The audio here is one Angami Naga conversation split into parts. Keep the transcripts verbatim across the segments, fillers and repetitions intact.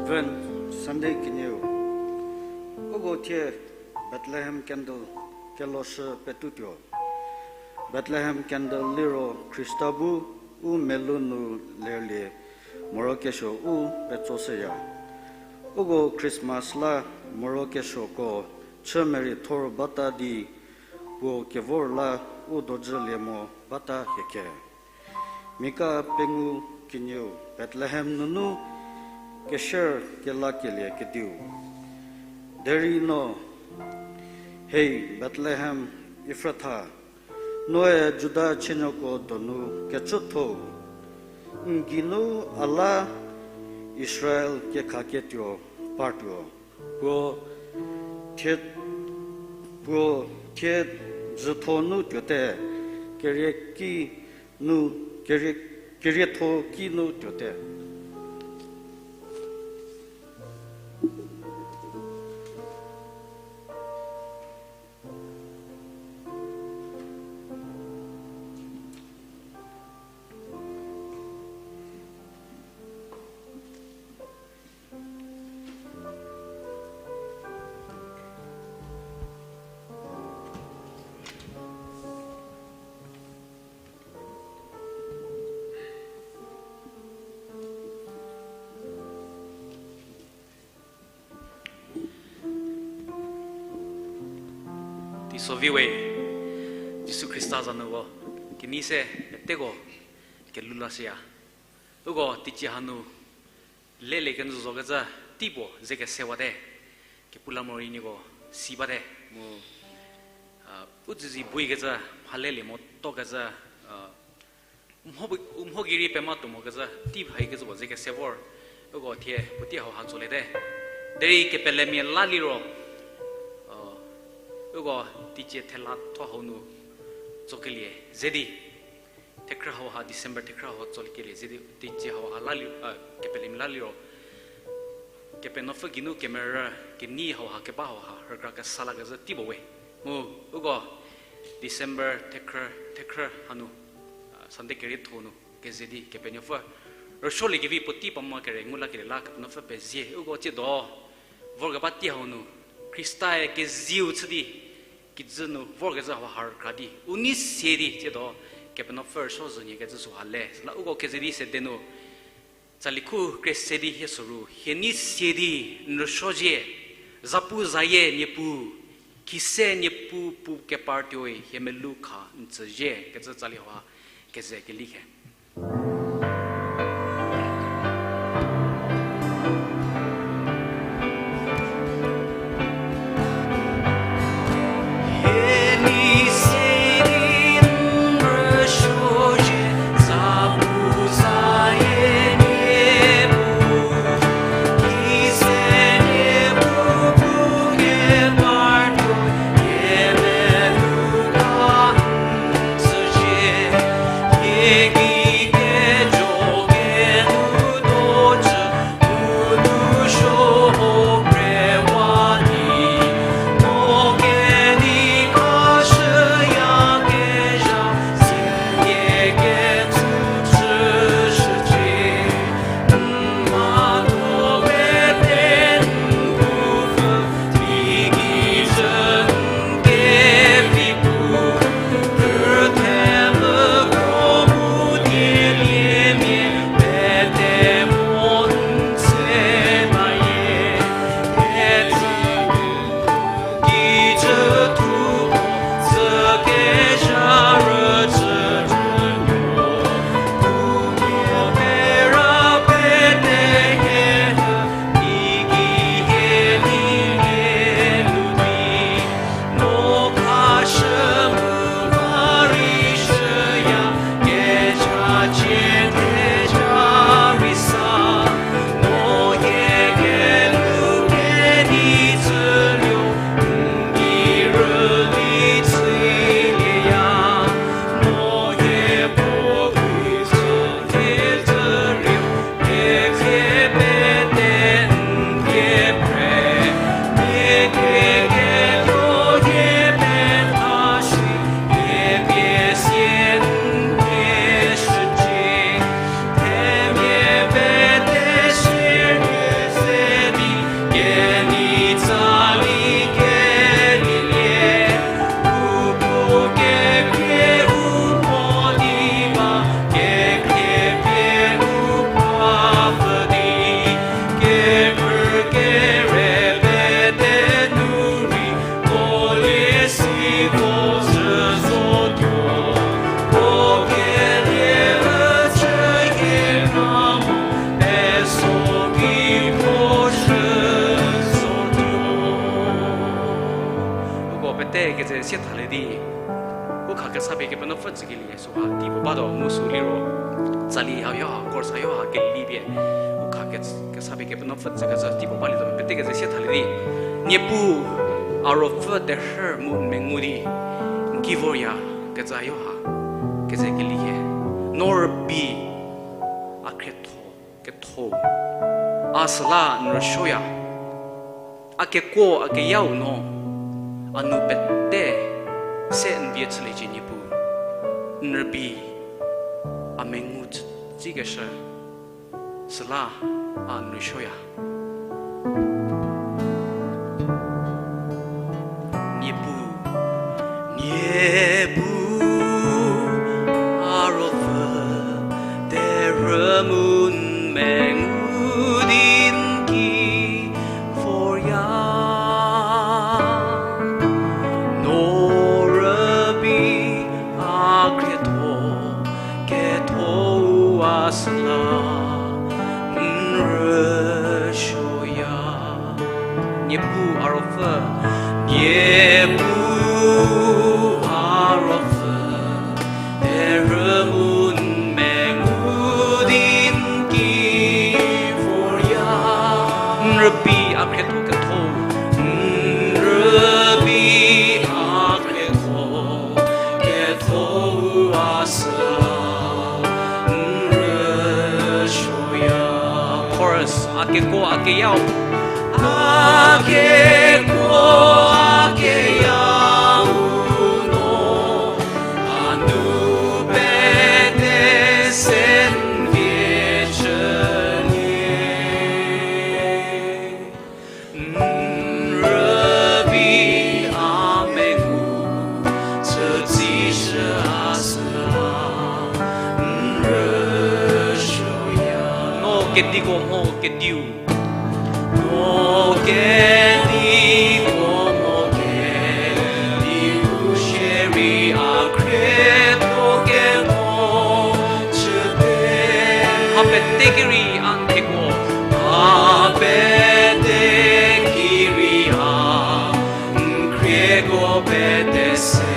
Advent Sunday kenieu. Uko thie Bethlehem candle keloshü petutuo. Bethlehem candle liro Khrista bu u melou nu lerlie morokesuo u petsoshüya. Uko Christmas la morokesuoko chü merithor bata di puo kevor la u dojülie mo bata hiecie. Mika pengou kenieu Bethlehem nunu kesher kelakelie kediu. Derei no, hei Bethlehem Efratha, noe Juda chienuoko donu kecütho-u, n geinu a la Israel kekhaketuo partuo. Puo thie, puo thie dzütho nu tuote, kerieki nu, kerie, kerietho ki nu tuote. Teiso vi we, Jisu Khrista za nu vo, kenei se peteko kelulashüya. Uko teicie hanu lelie kenjü zokecü teipuo ze kesewate, kepu la morei nieko si bate mu, a, u tsüzi buikecü, mha lelie motokecü, a, u mho bu-, u mho gei rei pematuo mokecü tei haikecü puo ze kese vor, uko thie puotei hauha tsoliete. Derei kepelemia la liro, a, uko teicie thela tho hau nu tsokelie ze di, thekhrü hauha, December thekhrü hau tsokelie ze di, teicie hauha la li-, a, kepelemia la liro, Kepenuopfü geinu kemerü, kenei hauha keba hauha rükra kesa lakezhü tei puo we. Mu, uko December thekhrü, thekhrü hanu, a, Sunday kerietho nu keze di Kepenuopfü rüsuoliekevi puotei pamo kere ngu lakelie la Kepenuopfü pezie. Uko tsiedo vorkeba tei hau nu Khrista-e kezieu chü di, kijü nu vorkezhü hauha rükra di, u nei sie di tsiedo Kepenuopfü rüsuo zhünyie kecü süha le. Süla uko keze di sede nu, tsali khu kre se di hie soru, hie nei sie di n rüsuo zie, zapuzayie Niepuu, khise Niepuu pu kepar tuoi hie melou kha n tsüzie kecü tsali hauha keze kelie khe. Kha kesa pie Kepenuopfü tsükelie süha teipuo batuo mu sü liro, tsali hayo ha, course hayo ha kelipie, u kha ke-, kesa pie Kepenuopfü tsükecü teipuo balie zo, pete keze sie thalie di. Niepuu, a ruopfü terhü mu n mengu di n ki vorya kecü hayo ha keze kelie. No rübei a khrietho ketho-u, a süla n rüsuoya. A kekuo a keyau no, a nu pete se n vie chüliecie Niepuu. N rübei a mengu tsü-, tsükeshü, süla a n rüsuoya. Niepuu, Niepuu, a ruopfü terhü mu n mengu di n ki vorya. No rübei a khrietho ketho-u, a süla n rüsuoya. Niepuu a ruopfü, Niepuu a ruopfü terhü mu n mengu di n ki vorya. N rübei a khrietho ketho-u, n rübei a khrietho ketho-u, a süla n rüsuoya. Chorus, a kekuo a keyau. A kekuo a keyau no, a nu pete se n vie chülie. N rübei a mengu chütsishü, a süla n rüsuoya. No kediko mho kediu, no kediko mho kediu shierei a khrietho kemo chüte. Mha pete ki rei a n khrieko, mha pete ki rei a n khrieko pete se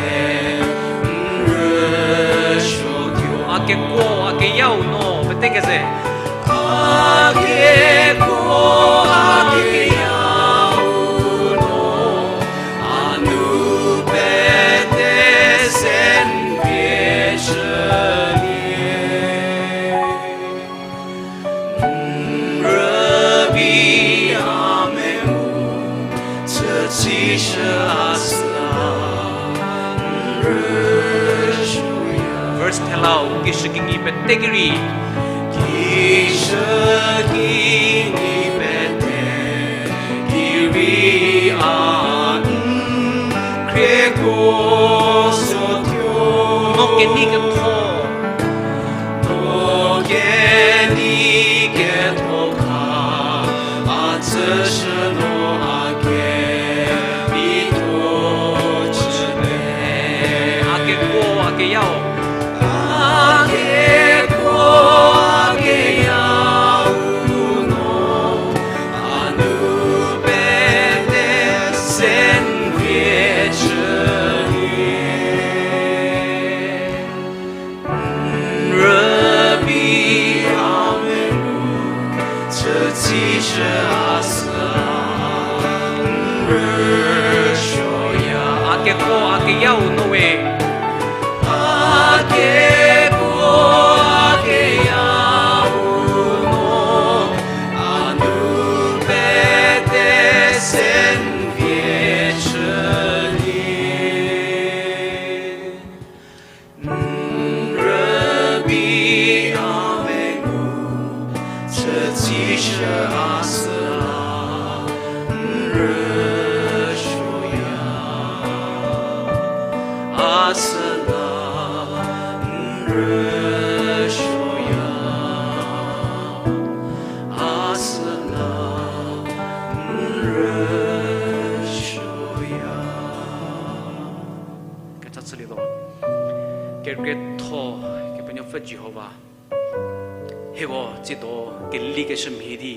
n rüsuotuo. A kekuo a keyau no pete keze. A kekuo a keyau no, a nu pete se n vie chülie. N rübei a mengu chütsishü, a süla n rüsuoya. Verse thelau, kishükinyi pete ki rei. Kishükinyi pete ki rei a n khrieko sotuo. No kenei ketho, no kenei ketho kha a tsüshü no a kevitho chüte. A kekuo a keyau, a kekuo a keyau no, a nu pete se n vie chülie. N rübei a mengu chütsishü, a süla n rüsuoya. A kekuo a keyau no we. A kekuo a keyau no, a nu pete se n vie chülie. N rübei a mengu chütsishü, a süla n rüsuoya. A süla n rüsuoya. A süla n rüsuoya. Kecha chülietuo. Kerükrietho Kepenuopfü Jihova, hieko tsiedo kelikeshü mhie di,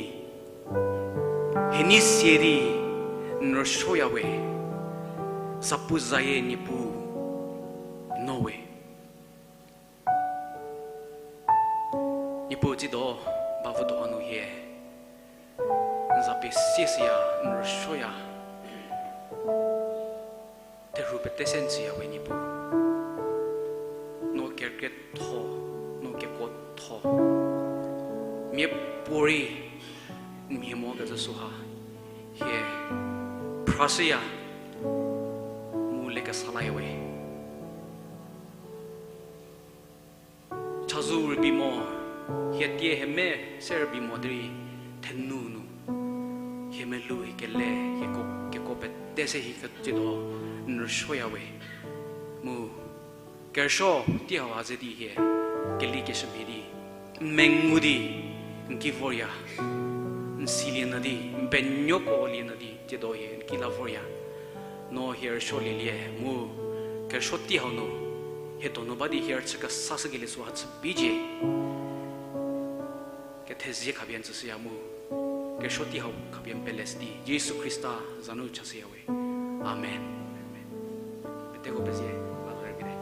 hienie sie di n rüsuoya we. Zapu zayie Niepuu, no we. Niepuu tsiedo, ba vüdo hanu hie n za pie sie shüya, n rüsuoya, therhu pete se n tsüya we Niepuu. No kerükrietho, no kekuotho, miapuorei n mhie mokecü süha hie phrashüya, mu lekesa laya we. Chazou rübei mo, hie tie hie me se rübei mo derei thenu nu hie melou, hie kele, hie ko, kekuo pete se hie ketsiedo n rüsuoya we. Mu kerüsuo tei hau ha ze di hie keli keshümhie di, n mengu di n ki vorya, n silie nyü di, n penuoko lie nyü di tsiedo hie n ki la vorya. No hie rüsuolielie mu kerüsuo tei hau nu hie donu ba di hie rüchü kesashükelie süha chü bicie. Kethezie khapie n tsüshüya mu kerüsuo tei hau khapie n pele shü di Jisu Khrista za nu chashüya we. Amen. Peteko pezie, a rübei te.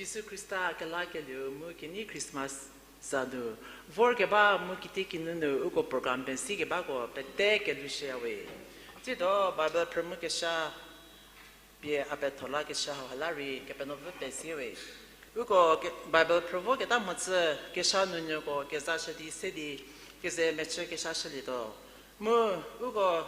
Jisu Khrista kelakelieu mu kenei Christmas za nu vorkeba mu kitiekinu nu uko program pesikebako pete kelushüyawe. Tsiedo Bible phrü mu kesha pie a petho lakeshü hauha la rei Kepenuopfü pezie we. Uko ke-, Bible phrü voketa mhodzü kesha nunuoko kezashü di se di keze mechü keshashülietuo. Mu uko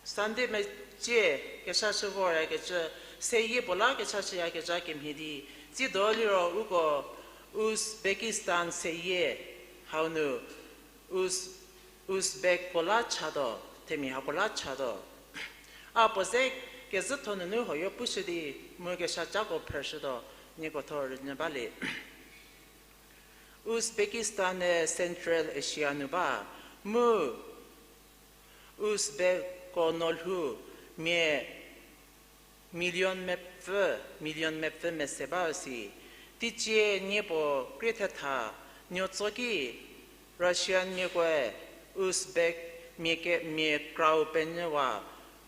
Sunday mecie keshashü voryakecü, seyie puo la keshashüyakezha kemhie di, tsiedo liro uko Uzbekistan seyie hau nu Uz-, Uzbekko la chatuo, themia hako la chatuo. A puo ze kezhütho nunu hoyo pushü di mu keshacako phrüshütuo, nieko tho rünyü balie. Uzbekistan-e Central Asia nu ba, mu Uzbekko no lhou mia million mepfü, million mepfü mese ba si. Teicie nie puo krie thetha nuotso ki Russian miakoe Uzbek mia ke-, mia krau penyüwa.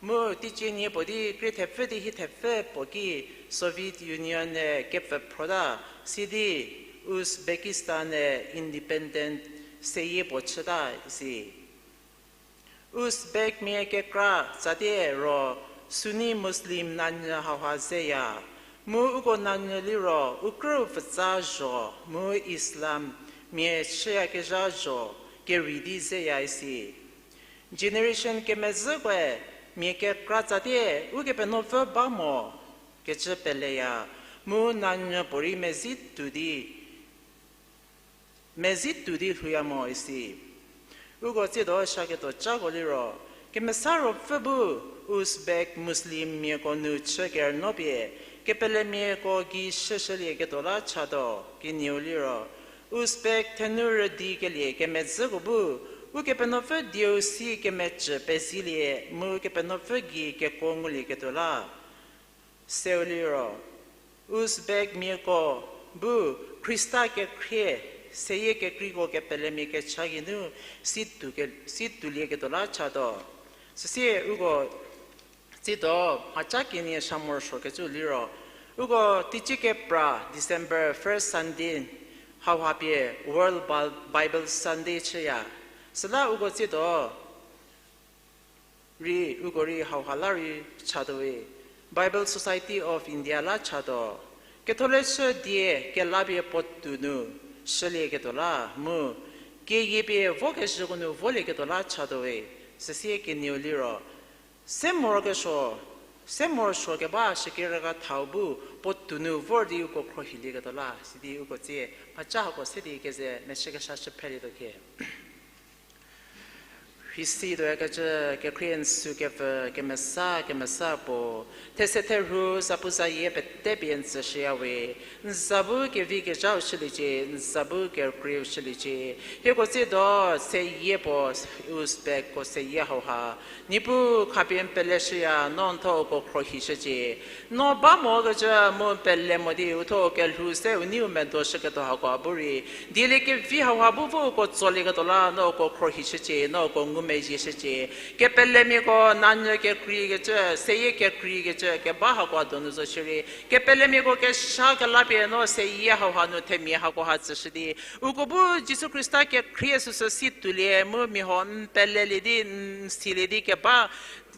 Mu teicie nie puo di krie thepfü di hie thepfü puo ki Soviet Union-e kepfü phrota, sidi Uzbekistan-e independent seyie puo chüta isi. Uzbek mia kekra tsatie ro Sunni Muslim nanyü hauha zeya. Mu uko nanyü liro u krüu pfütsa zho mu Islam mia chüyakezha zho kerei di zeya isi. Generation kemezhükoe mia kekra tsatie Ukepenuopfü ba mo kecü peleya, mu nanyü puorei mezi tuo di, mezi tuo di lhouya mo isi. Uko tsiedo shaketuo cako liro, Kemesa Ruopfü bu Uzbek Muslim miako nu chü kerünuo pie, kepelemiako gei shüshülieketuo la chatuo, kenieu liro, Uzbek thenu rüdikelie kemezhüko bu, Ukepenuopfü dieu si kemecü pezilie mu Kepenuopfü gei kekuo ngulieketuo la. Seu liro, Uzbek miako bu Khrista kekhrie, seyie kekreiko kepelemia kecha geinu si tuo ke-, si tuolieketuo la chatuo. Süsie uko tsiedo mhaca kenie sha morosuokecü liro, uko teicie kepra December first Sunday hauha pie World Bi-, Bible Sunday chüya. Süla uko tsiedo rei, uko rei hauha la rei chatuowe, Bible Society of India la chatuo. Ketholeshü die kelapie puotou nu shülieketuo la mu, keyiepie vokezhüko nu volieketuo la chatuowe, süsie kenieu liro, se morokesuo, se morosuo keba shükerükathau bu puotou nu vor di uko khruohilieketuo la, sidi uko tsie mhaca hako se di keze mechü keshashü phrelietuo khie. Rhei si tuoyakecü kekhrie n sükepfü kemesa kemesa puo, these therhu zapuzayie pete pie n tsüshüyawe, n za bu kevi kezhau shüliecie, n za bu kekreiu shüliecie. Hieko tsiedo seyie puo, Uzbekko seyie hauha, Niepuu khapie n peleshüya, no n thuo uko khruohishücie. No ba mokecü mu n pele mo di u thuo kelhou se u neiu medoshüketuo hako bu rei, dieliekevi hauha bu vo uko tsolieketuo la no uko khruohishücie, no uko ngumezhieshücie. Kepelemiako nanyü kekreikecü, seyie kekreikecü keba hakoa donu zo shierei, kepelemiako kesha kelapie no seyie hauha nu themia hakoha tsüshü di, uko bu Jisu Khrista kekhrie süsü si tuolie mu mia huo n pelelie di n silie di keba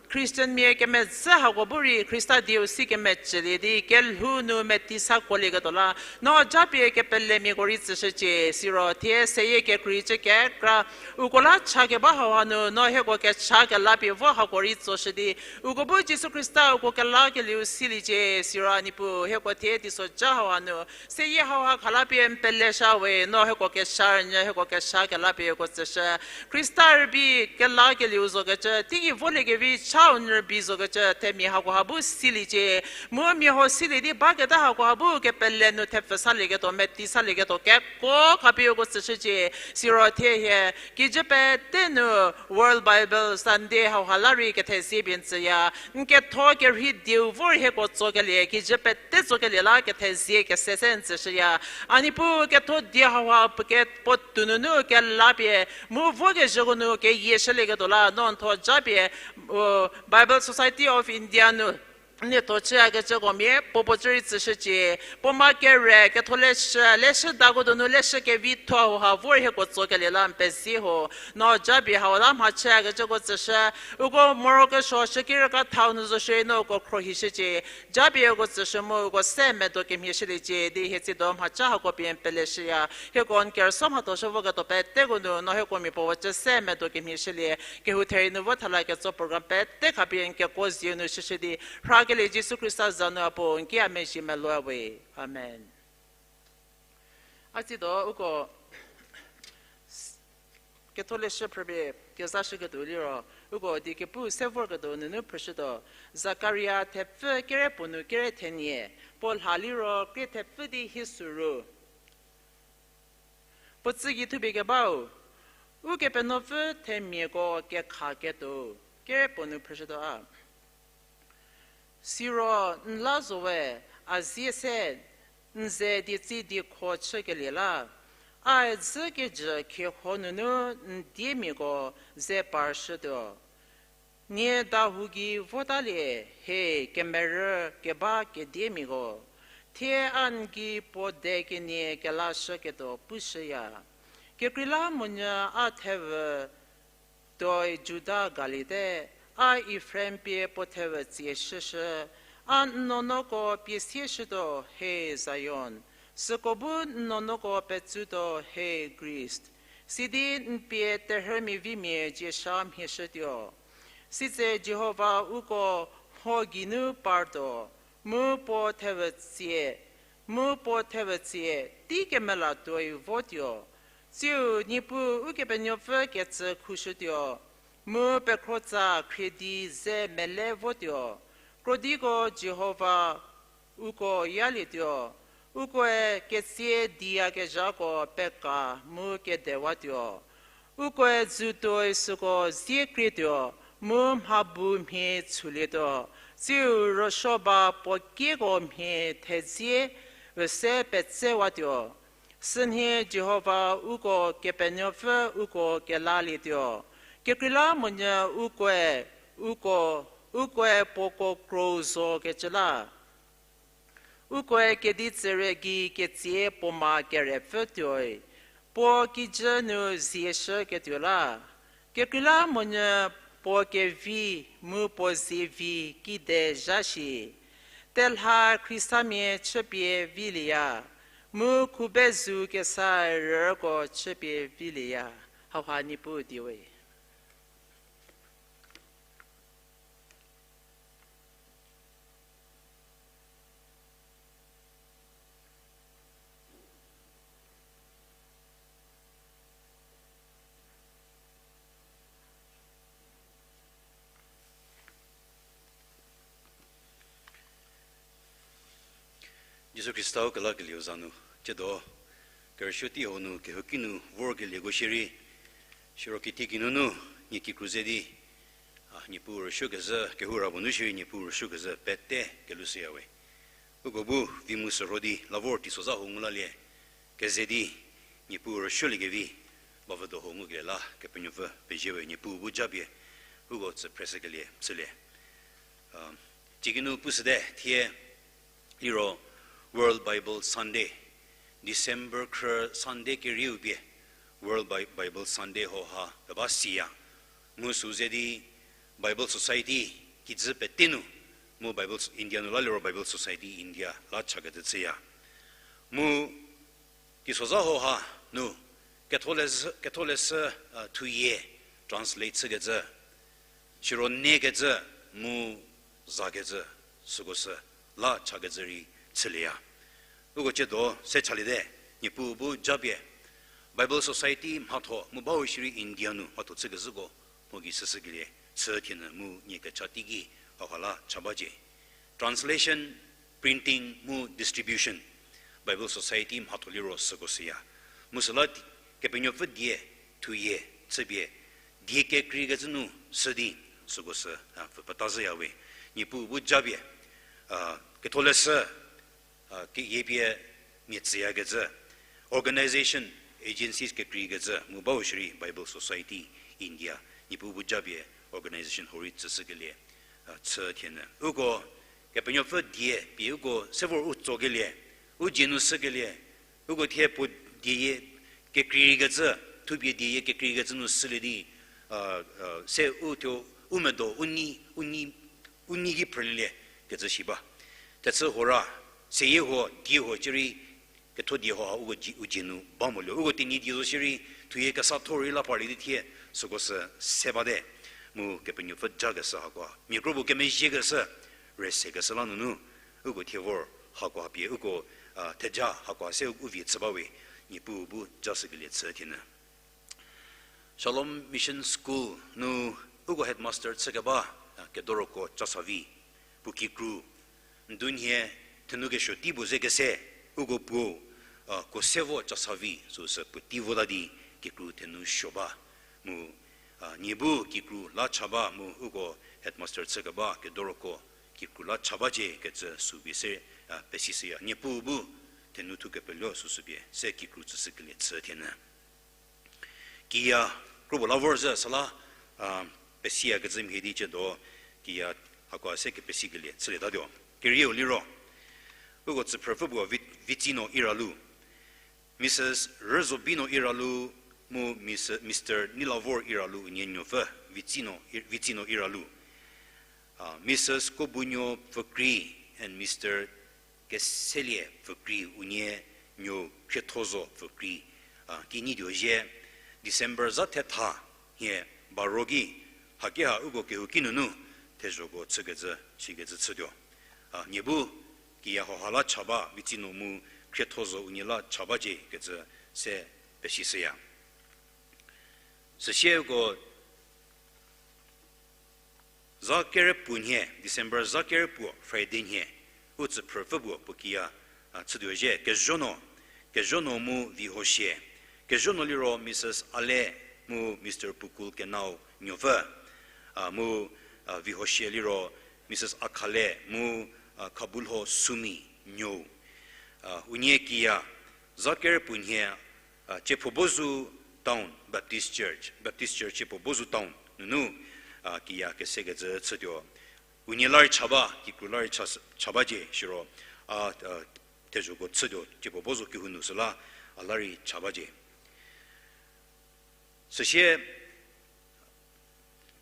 Christian mia kemezhü hako bu rei Khrista dieu si kemecülie di kelhou nu meti sa kuolieketuo la, no japie kepelemiako rei tsüshücie. Siro thie seyie kekreicü kekra uko la cha keba hauha nu no hieko kecha kelapie vo hako rei tsoshü di, uko bu Jisu Khrista uko kelakelieu siliecie. Siro a Niepuu hieko thie teisoja hauha nu seyie hauha khalapie n pelesha we, no hieko kesha rünyü hieko kesha kelapie uko tsüshü. Khrista rübei kelakelieu zokecü, teigei voliekevi chau n rübei zokecü themia hakoha bu siliecie. Mu mia huo silie di baketa hakoha bu kepele nu thepfü salieketuo, meti salieketuo kekuo khapie uko tsüshücie. Siro thie hie kijü pete nu World Bible Sunday hauha la rei kethezie pie n tsüya. N ketho kerhei dieu vor hieko tsokelie, kijü pete tsokelie la kethezie kese se n tsüshüya. A Niepuu ketho die hauha puo ke puotou nunu kelapie mu vokezhüko nu keyieshülieketuo la no n thuo japie, o, Bible Society of India nu N lietho chüyakecüko mia puo puo cü rei tsüshücie, puo ma kere, ketholeshü, leshüdako donu leshü kevitho hauha vor hieko tsokelie la n pezie ho. No japie hau la mhachüyakecüko tsüshü, uko morokesuo shü kirüka thau nu zo shierei no uko khrohishücie. Japieko tsüshü mu uko se medo kemhie shüliecie di hie tsiedo mhacha hako pie n peleshüya. Hieko n kerüsuo mhatho shü voketuo peteko nu no hieko mia puo puo cü se medo kemhie shülie. Kehou therie nu vo thala ketso program pete khapie n kekuo zie nu shüshü di rhakelie Jisu Khrista za nu a puo n ki a mezhie meloa we. Amen. A tsiedo uko ketholeshü phrüpie kezashüketuo liro, uko die kepu se vorketuo nunu phrüshütuo, Zakaria thepfü kere puo nu kere thenie, puo lha liro krie thepfü di hie süru. Puo tsügei thupie kebau, Ukepenuopfü themiako kekhaketuo, kere puo nu phrüshütuo a. Siro n la zowe, a zie se, n ze dietsi diekho chükelie la, a dzü kejü khieho nunu n diemiako ze parshütuo. Nie dahou gei votalie, he kemerü keba kediemiako, thie a n gei puo de kenie kelashüketuo pushüya. Kekreilamonyü a thevü tuoi Juda galiete, a Efraim pie puo thevü tsie shüshü, a n nuonuoko pie sieshütuo, he Zion, süko bu n nuonuoko petsutuo, he Greece. Sidi n pie terhümia vimia dzie sha mhieshütuo. Sitse Jihova uko mho geinu partuo, mu puo thevü tsie, mu puo thevü tsie tei kemela tuoi votuo. Tsiu Niepuu Ukepenuopfü kecü khushütuo, mu pekhrotsa khrie di ze mele votuo. Krodiko Jihova uko yalietuo, ukoe ketsie diyakezhako peka mu kedewatuo. Ukoe dzütuoi süko zie krietuo, mu mha bu mhie chulietuo, tsiu rüsuo ba puo kieko mhie thezie üse petsewatuo. Sünhie Jihova uko Kepenuopfü uko kelalietuo. Kekreilamonyü ukoe, uko, ukoe puoko krou zokecü la. Ukoe kedi tsüre gei ketsie puo ma kerepfü tuoi, puo kijü nu zieshüketuo la. Kekreilamonyü puo kevi mu puo zievi kide zha shi. Telha Khristamia chüpie vilieya, mu khubezu kesa rüko chüpie vilieya. Hauha Niepuu diewe. Jisu Khrista-u kelakelieu za nu, tsiedo kerüsuo tei hau nu kehouki nu vorkelieko shierei, siro kitieki nunu nie kikru ze di, a, Niepuu rüsuokezhü, kehou ra puo nu shierei Niepuu rüsuokezhü pete kelushüyawe. Uko bu vi mu sürho di la vor teisozha hau ngu lalie, keze di Niepuu rüsuoliekevi, ba vüdo hau ngukelie la Kepenuopfü peziewe. Niepuu bu japie uko tsü phreshükelie chülie. A, tieki nu pushüte thie liro World Bible Sunday, December khrü Sunday kerieu pie World Bi-, Bible Sunday hauha keba siya. Mu sü ze di Bible Society kijü pete nu, mu Bible, India nu la liro Bible Society India la chakecü chüya. Mu teisozha hauha nu ketholeshü, ketholeshü, a, thuyie translate chükecü, siro niekecü mu zakecü, süko sü la chakecü rei chülieya. Uko tsiedo se chaliete, Niepuu bu japie Bible Society mhatho mu bau shierei India nu mhatho chükezhüko mho gei süshükelie chü thienyü mu nie kecha teiki hauha la cha bacie. Translation, printing mu distribution, Bible Society mhatho liro süko süya. Mu süla Kepenuopfü die thuyie chüpie die kekreikecü nu sü di süko sü, a, pfü peta zhüyawe. Niepuu bu japie, a, ketholeshü, a, keyie pie mia tsüyakecü, organization, agencies kekreikecü mu bau shierei Bible Society India, Niepuu bu japie organization hau rei tsüshükelie, a, chü thienyü. Uko Kepenuopfü die pie uko se vor u tsokelie, u dzie nu sükelie, uko thie puo dieyie kekreikecü, thupie dieyie kekreikecü nu sülie di, se u thuo u medo u nei, u nei, u nei ki phrülilie kecü shi ba. Thechü huo ra, seyie huo, die huo cierei, ketho die huo ha uko dzie, u dzie nu ba molie. Uko Tenyidie zo shierei, thuyie kesa tho rei la parlie di thie, süko sü se bate. Mu Kepenuopfü jakeshü hakoha, mia kro puo kemezhiekeshü, rüsekeshü la nunu, uko thie vor hakoha pie uko, theja hakoha se u vie chü bawe, Niepuu bu jashükelie chü thienyü. Shalom Mission School nu uko headmaster chükeba, Kedoroko Chasavi, puo kikru, ndunhie thenu kesuo tei puo ze kese, uko puo, Kosevo Chasavi süsü puotei vota di kikru thenu suo ba. Mu, nie bu kikru la cha ba mu uko headmaster chükeba Kedoroko kikru la cha bacie kecü sü pie se, pesishüya. Niepuu bu thenu thu kepeluo süsü pie se kikru tsüshükelie chü thienyü. Kiya kropuo la vor zhü süla, pesiyakecü mhie di ciedo, kiya hakoha se kepesikelie chülietatuo. Kerieu liro, uko tsüphrüpfü puo Vi-, Vitsino Iralu, Mrs Rüzobino Iralu, mu Mister Nilavor Iralu unie nuopfü, Vitsino, Vitsino Iralu. Mrs Kobunuo Pfükri and Mister Keselie Pfükri unie nuo Khriethozo Pfükri, kinyi tuo zhie, December zha thetha nhie baro ki, hakeha uko kehouki nunu thezhoko chükecü, chükecü chütuo. Nie bu kiya hauha la cha ba, Vitsino mu Khriethozo unie la cha bacie kecü se pesishüya. Süsie uko zha kerepuo nhie, December zha kerepuo, Friday nhie, u tsüphrüpfü puo puo kiya chütuo zhie, Kezhonuo, Kezhonuo mu Vihoshie. Kezhonuo liro Mrs Ale mu Mister Pukul Kenau nuopfü, mu Vihoshie liro Mrs Akhale mu Khabulho Sumi nuou. Unie kiya zha kerepuo nhie, Chiephobozou Town Baptist Church, Baptist Church Chiephobozou Town nunu kiya kesekecü chütuo. Unie la rei cha ba, kikru la rei cha, cha bacie siro, a, thezhoko chütuo, Chiephobozou kehou nu süla a la rei cha bacie. Süsie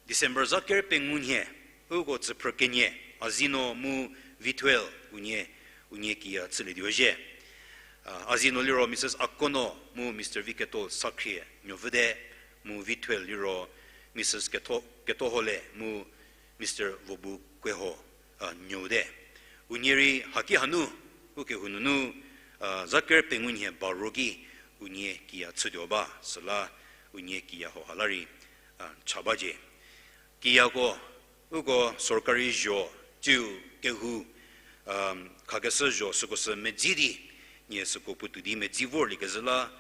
December zha ker pengou nhie, uko tsüphrü kenie, Azino mu Vithuel unie, unie kiya chülietuo zhie. Azino liro Mrs Akono mu Mr Viketol Sakhrie nuovüte, mu Vithuel liro Mrs Keto, Ketohole mu Mr Vobukueho nuote. Unie rei haki hanu, ukehou nunu, zha ker pengou nhie baro ki, unie kiya chütuo ba, süla unie kiya hauha la rei cha bacie. Kiyako, uko sorkari zho, tsiu kehou, khakeshü zho süko sü medzi di, nie süko puotou di medzi vorliekezhü la,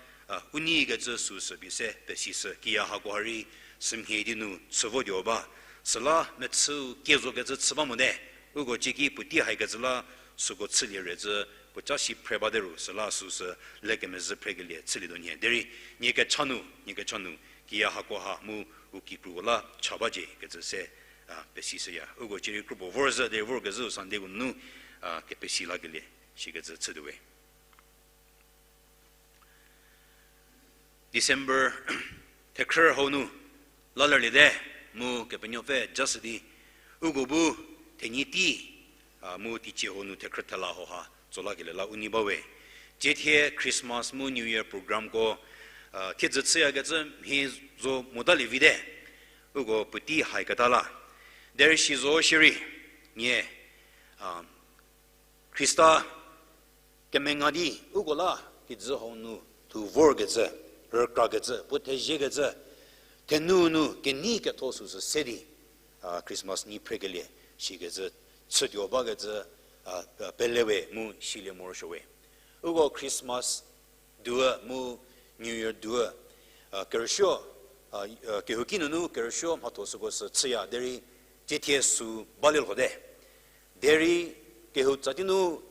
u neikecü süsü pie se pesishü, kiya hako ha rei sümhie di nu chü votuo ba, süla mechüu kie zokecü chü ba mote, uko cieki puotei haikecü la süko chülie re zhü, puoca si phre bate ru süla süsü lekemezhü phrekelie chülietuo nhie. Derei nie kecha nu, nie kecha nu, kiya hako ha mu u kikruko la cha bacie kecü se pesishüya. Uko cierei kropuo vor zhü derei vorkezhüu Sundayko nu kepesi lakelie shikecü chütuowe. December thekhrü hau nu la lerliete, mu Kepenuopfü jashü di, uko bu thenyi tei, mu teicie hau nu thekhrü thela hauha tso lakelie la u nei bawe. Tsiethie Christmas mu New Year programko thiedzü chüyakecü mhie zo motalie vite, uko puotei haiketa la. Derei si zo shierei, nie, Khrista kemenga di uko la kijü hau nu thu vorkecü, rükrakecü, puo theziekecü, thenu nu kenei ketho süsü se di Christmas nei phrekelie shikecü chütuo bakecü pelewe mu silie morosuowe. Uko Christmas due mu New Year due, kerüsuo, kehouki nunu kerüsuo mhatho süko sü chüya derei tsiethie sü balie lhote. Derei kehou tsatie nu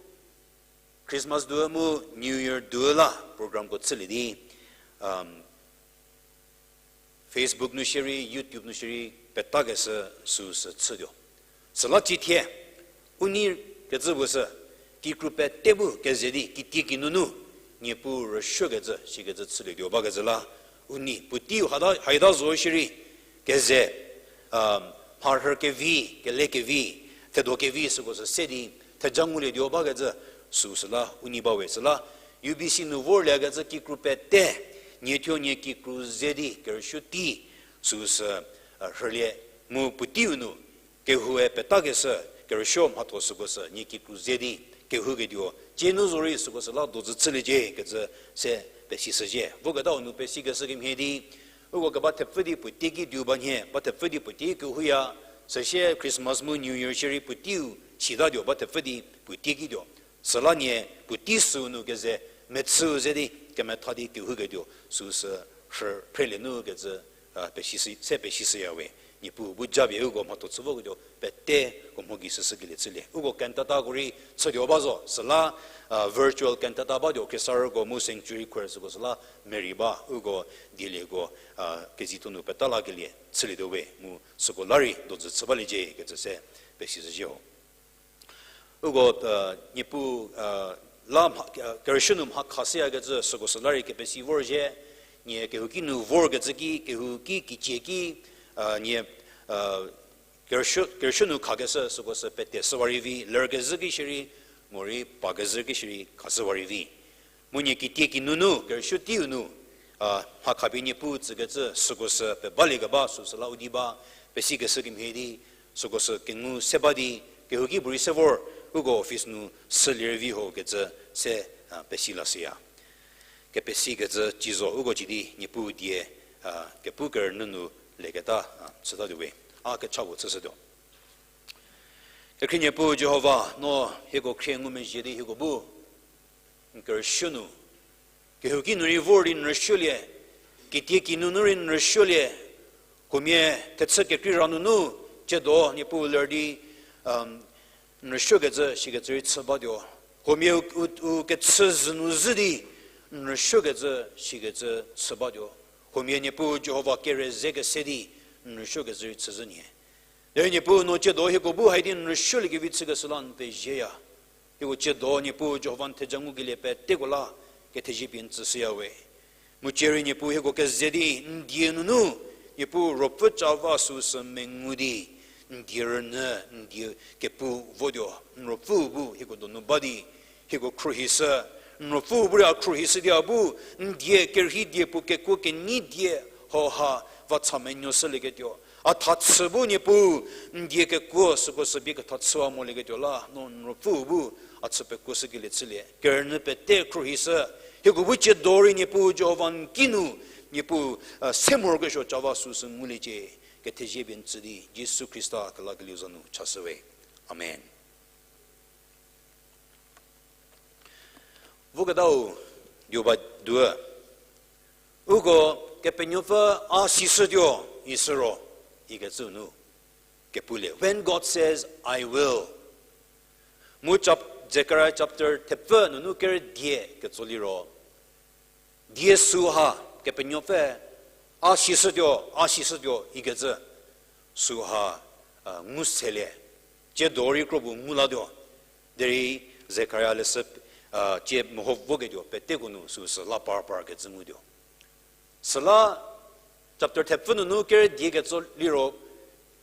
Christmas due mu New Year due la programko chülie di, Facebook nu shierei, YouTube nu shierei, petakeshü süsü chütuo. Süla tsiethie, u nei kecü puo sü, kikru pete bu keze di, kitie kinunu, Niepuu rüsuokecü, sikecü chülietuo bakecü la, u nei, puoteiu hata, haita zo shierei, keze, mharhü kevi, kele kevi, thedo kevi süko sü se di, theja ngulietuo bakecü, süu süla, u nei bawe süla, U B C nu vorliekecü kikru pete, niethuo nie kikru ze di, kerüsuo tei, süu sü, rhülie, mu puoteiu nu, kehoue petakeshü, kerüsuo mhatho süko sü, nie kikru ze di, kehouketuo, cie nu zorei süko sü la dozü chüliecie, kecü se pesishücie. Voketau nu pesikeshü kemhie di, uko keba thepfü di puotei ki diu ba nhie, ba thepfü di puotei kehouya, süsie Christmas mu New Year shierei puoteiu, sitatuo ba thepfü di puotei kituo. Süla nie puotei süu nu keze, mechüu ze di, kemetha di kehouketuo, süu sü, rhü, phrelie nu kecü, se pesishüya we. Niepuu bu japie uko mhatho chü voketuo, peteko mho gei süshükelie chülie. Uko cantatako rei chütuo ba zo, süla, virtual cantata batuo, khriesarüko mu sanctuary choir süko süla merei ba, uko dielieko, kezitho nu peta lakelie chülietuo we, mu süko la rei dozü chü baliecie, kecü se pesishücie ho. Uko, Niepuu, la, kerüsuo nu mha khashüyakecü süko sü la rei kepesi vorzhie, nie kehouki nu vorkecü ki, kehouki kicie ki, nie, kerüsuo, kerüsuo nu khakeshü süko sü pete shüwa rei vi, lerkezhü ki shierei, morei pakezhü ki shierei khashüwa rei vi. Mu nie kitie kinunu, kerüsuo teiu nu, mha khapie Niepuu tsükecü süko sü pebaliekeba süu süla u di ba, pesikeshü kemhie di, süko sü kengu se ba di, kehouki puorei se vor, uko office nu sülie rei vi ho kecü se, pesi lashüya. Kepesikecü ci zo uko ci di Niepuu die, kepu kerünyü nu leketa, chütatuo we. A kecha puo chüshütuo. Kekhrie Niepuu Jihova, no hieko khrie ngumezhie di hieko bu n kerüsuo nu, kehouki nu rei vor di n rüsuolie, kitie kinunu rei n rüsuolie, huomia thechü kekrei ra nunu, tsiedo Niepuu ler di, n rüsuokecü sikecü rei chü batuo. Huomia u, u, u kechü zhü nu zhü di, n rüsuokecü sikecü chü batuo. Huomia Niepuu Jihova kere ze kese di, n rüsuokecü rei chüzhü nhie. Derei Niepuu no tsiedo hieko bu hai di n rüsuoliekevi chükeshü la n pezieya. Hieko tsiedo Niepuu Jihova n theja ngukelie peteko la, kethezie pie n tsüshüya we. Mu cierei Niepuu hieko keze di n die nunu, Niepuu Ruopfü ca va süu sü mengu di, n die rünyü, n die kepu votuo, n Ruopfüu bu hieko donu ba di, hieko khruohishü, n Ruopfüu bu rei a khruohishü di a bu, n die kerhei die puo kekuo kenei die hauha va cha menuoshülieketuo. A thachü bu Niepuu, n die kekuo süko sü bie kethachüwa molieketuo la, no n Ruopfüu bu a chü pekuoshükelie chülie. Kerünyü pete khruohishü, hieko bu tsiedo rei Niepuu Jihova n kinu, Niepuu, se morokesuo ca va süu sü nguliecie, kethezie pie n tsü di, Jisu Khrista kelakelieu za nu chashü we. Amen. Voketau, diu ba due. Uko Kepenuopfü a sishütuo, isiro, ikecü nu kepulie. When God says, I will. Mu chap-, Zechariah chapter thepfü nunu kerü die ketso liro, die süha Kepenuopfü a sishütuo, a sishütuo ikecü süha, ngu selie, tsiedo rei kro bu ngu latuo, derei Zekaria leshü, tsie meho voketuo peteko nu süsü la par par kecü ngutuo. Süla chapter thepfü nunu kerü die ketso liro,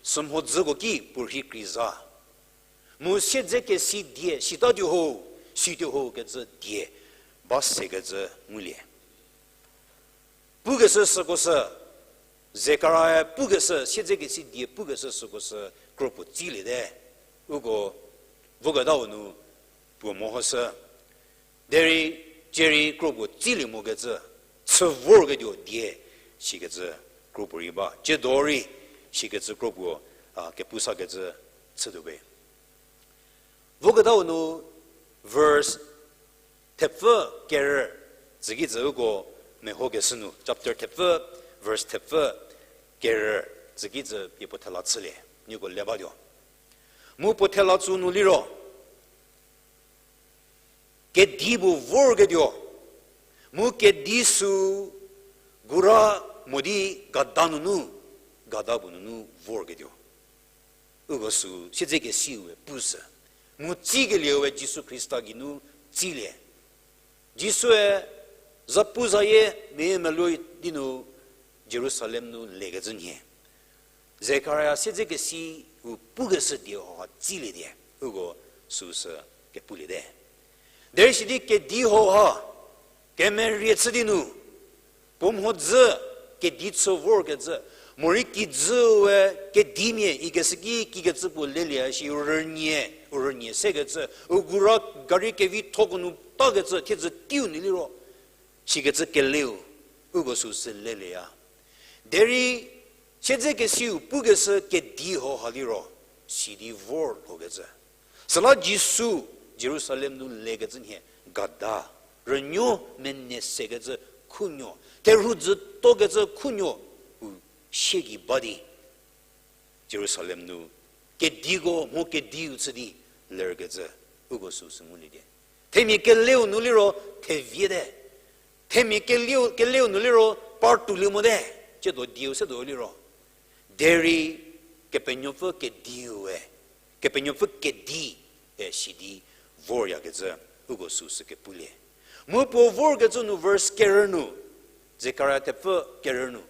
sümhodzüko ki puorhi kreiza. Mu siedzekesi die sitatuo ho, situo ho kecü die ba sekecü ngulie. Pukeshü süko sü, Zekaria pukeshü, siedzekesi die pukeshü süko sü kropuo tsiliete. Uko voketau nu puo mehoshü. Derei, tsie rei kropuo tsilie mokecü, chü vorketuo die, sikecü kropuo rei ba. Tsiedo rei, sikecü kropuo, a, kepusakecü chütuo be. Voketau nu verse thepfü kerü, tsükicü uko mehokeshü nu, chapter thepfü, verse thepfü kerü, tsükicü pie puo thela chülie, nieko le batuo. Mu puo thela tsü nu liro, kedi bu vorketuo, mu kedi sü gura mo di gada nunu, gada puo nunu vorketuo. Uko sü siedzekesiue pushü. Mu tsikelie we Jisu Khrista geinu tsilie. Jisue zapuzayie mia melou di nu Jerusalem nu lekecü nhie. Zekaria siedzekesi u pukeshü die hauha tsilie die, uko süsü kepuliete. Derei sidi kedi hauha, kemerie chü di nu, puo mhodzü kedi chü vorkecü, morei kijüu we kedimia ikeshü ki kikecü puo lelie shi u rünie, u rünie sekecü, u gura gari kevithoko nu takecü, thiedzü teiu nu liro, shikecü keleu, uko süsü lelieya. Derei, siedzekesiu pukeshü kedi hauha liro, sidi vor lhokecü. Süla Jisu Jerusalem nu lekecü nhie gada, rünuo mene sekecü khunuo, therhu dzütokecü khunuo, u sie gei ba di Jerusalem nu kediko mho kediu chü di lerkecü, uko süsü ngulie die. Themia keleu nu liro theviete. Themia keleu, keleu nu liro par tuolie mote. Tsiedo dieu se do liro. Derei Kepenuopfü kediu e, Kepenuopfü kedi e sidi voryakecü, uko süsü kepulie. Mu puo vorkecü nu verse kerü nu, Zekaria thepfü kerü nu,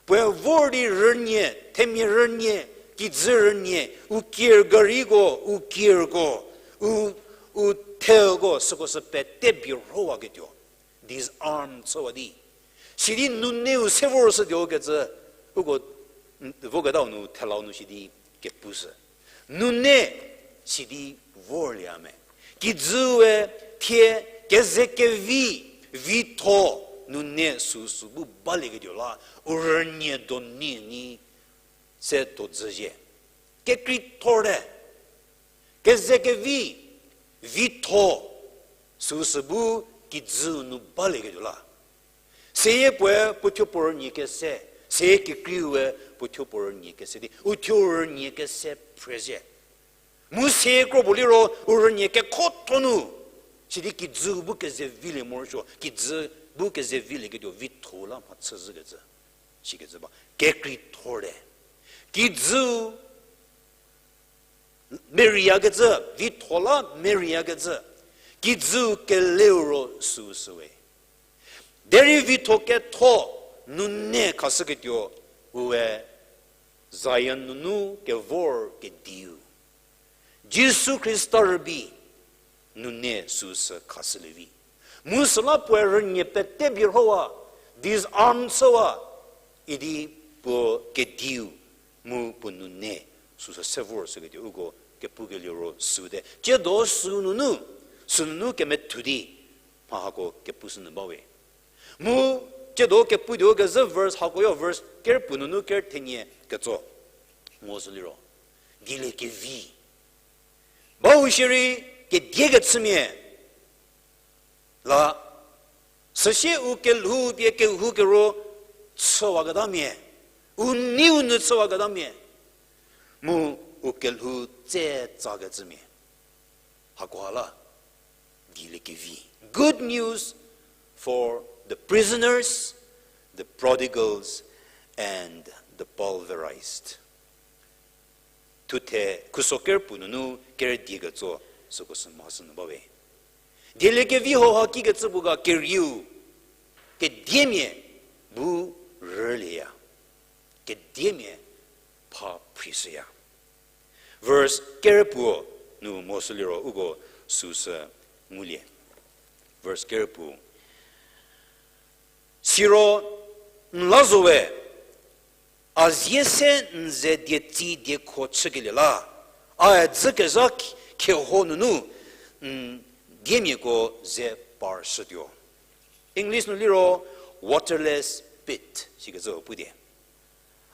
puoe vor di rünie, themia rünie, kijü rünie, u kir gariko, u kirko, u, u theko, süko sü pete birhowaketuo, disarm chüwa di. Sidi nuneu se vorshütuo kecü, uko, voketau nu thelau nu sidi kepushü. Nune sidi vorlie a me. Kijüe thie kezekevi, vitho, nune süsü bu balieketuo la, u rünie doni ni se dodzüzhie. Kekreithorte, kezekevi, vitho, süsü bu kijüu nu balieketuo la. Seyie puoe puo thuo puo rünie kese, seyie kekreiue puo thuo puo rünie kese di, u thuo rünie kese phrezhie. Mu seyie kro puo liro u rünie kekhotho nu, sidi kijüu bu kezevilie morosuo, kijü bu kezevilieketuo vitho la mhachüzhükecü, sikecü ba, kekreithorte. Kijüu meriakecü, vitho la meriakecü, kijüu keleu ro süsüwe. Derei vitho ketho nune khashüketuo, ue Zion nunu kevor kediu, Jisu Khrista rübei nune süsü khashülie vi. Mu süla puoe rünie pete birhowa, disarm chüwa, idi puo kediu mu puo nune süsü se vorshüketuo uko kepukelie ro süte. Tsiedo sünunu, sünunu kemethu di, mha hako kepushünyü bawe. Mu tsiedo keputuo kezhü verse hakoyo verse kerpuo nunu ker thenie ketso. Mo sü liro, dieliekevi bau shierei kediekechümia la, süsie u kelhou pie kehou kero chüwaketamia, u neiu nu chüwaketamia, mu u kelhou tse tsakecümia. Hakoha la, dieliekevi. Good news for the prisoners, the prodigals, and the pulverized. Thuthe khuso kerpuo nunu kerüdie ketso süko sü mhasünyü bawe. Dieliekevi hauha kikecü puo ga kerieu, kediemia bu rülieya, kediemia pha phrishüya. Verse kerüpuo nu mo sü liro uko süsü ngulie. Verse kerüpuo. Siro n la zowe, a zie se n ze dietsi diekho chükelie la, a dzükezha kheho nunu n diemiako ze parshütuo. English nu liro waterless pit sikecü puo di.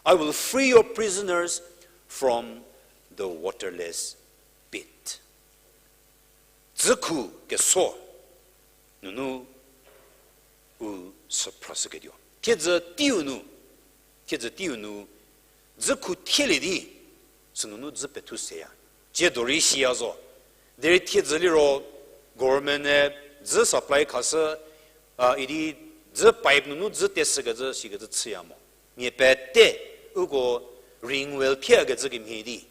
I will free your prisoners from the waterless pit. Dzükhu keso nunu u sü phrashüketuo. Thiedzü teiu nu, thiedzü teiu nu, dzükhu thielie di, sünunu dzü pethu seya. Tsiedo rei siya zo. Derei thiedzü liro, government-e dzü supply khashü, a, idi dzü pipe nunu dzü teshükecü sikecü chüya mo. Mia pete, uko ring well thieyakezhü kemhie di,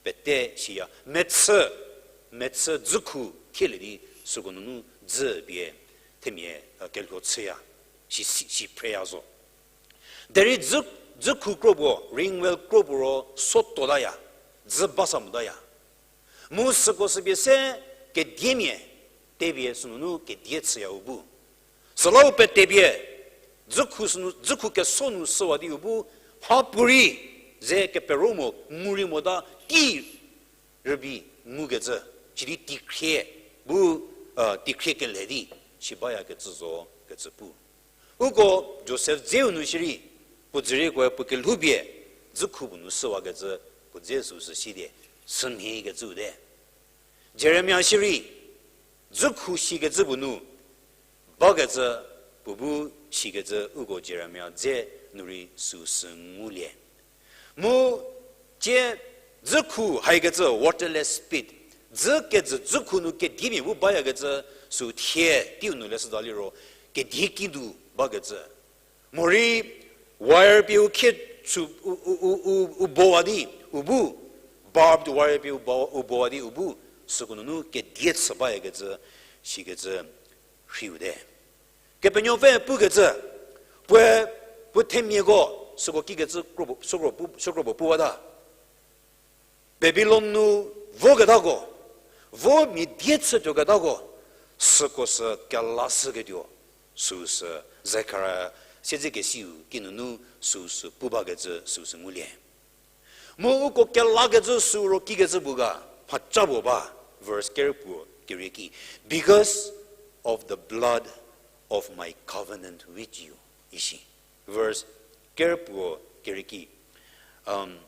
pete siya. Mechü, mechü dzükhu thielie di süko nunu dzü pie themia, e, kelho chüya, si, si, si phreya zo. Derei dzü, dzükhu kro puo, ringwell kro puo ro so tuotaya, dzü ba sa motaya. Mu süko sü pie se kediemia, tepie sünunu kedie chüyau bu. Süla u pete pie, dzükhu sünu, dzükhu keso nu süwa di u bu, mhapuorei, ze kepero mo, ngu rei mota, tei rübei ngukecü, sidi teikhrie, bu, e, teikhrie kelhe di, si bayakecü zo, kecü pu. Uko Josef dzeu nu shierei, puo dzürieko puo kelhoupie, dzükhu puo nu süwakecü, puo dze süu sü si di, sümhiekecüu te. Jeremia shierei, dzükhu shikecü puo nu, bakecü, puo bu shikecü uko Jeremia dze nu rei süu sü ngulie. Mu tie dzükhu haikecü waterless pit, dzü kejü dzükhu nu kediemia bu bayakecü süu thie teiu nu leshüda liro, kedie ki nu bakecü. Morei wire pie u khie chü u, u, u, u, u bowa di, u bu, barbed wire pie u bo-, u bowa di u bu, süko nunu kedie chü bayakecü, shikecü rheiu te. Kepenuopfü pukecü, puoe, puo themiako, süko kikecü kro puo, sükro pu-, sükro puo pu bata. Babilon nu voketako, vo mia die chütuoketako, süko sü kelashüketuo, süu sü Zekaria siedzekesiu kinunu süu sü pu bakecü süu sü ngulie. Mu uko kelakecü süu ro kikecü puo ga, mhaca puo ba, verse ker puo kerie ki, because of the blood of my covenant with you, isi. Verse ker puo kerie ki, um,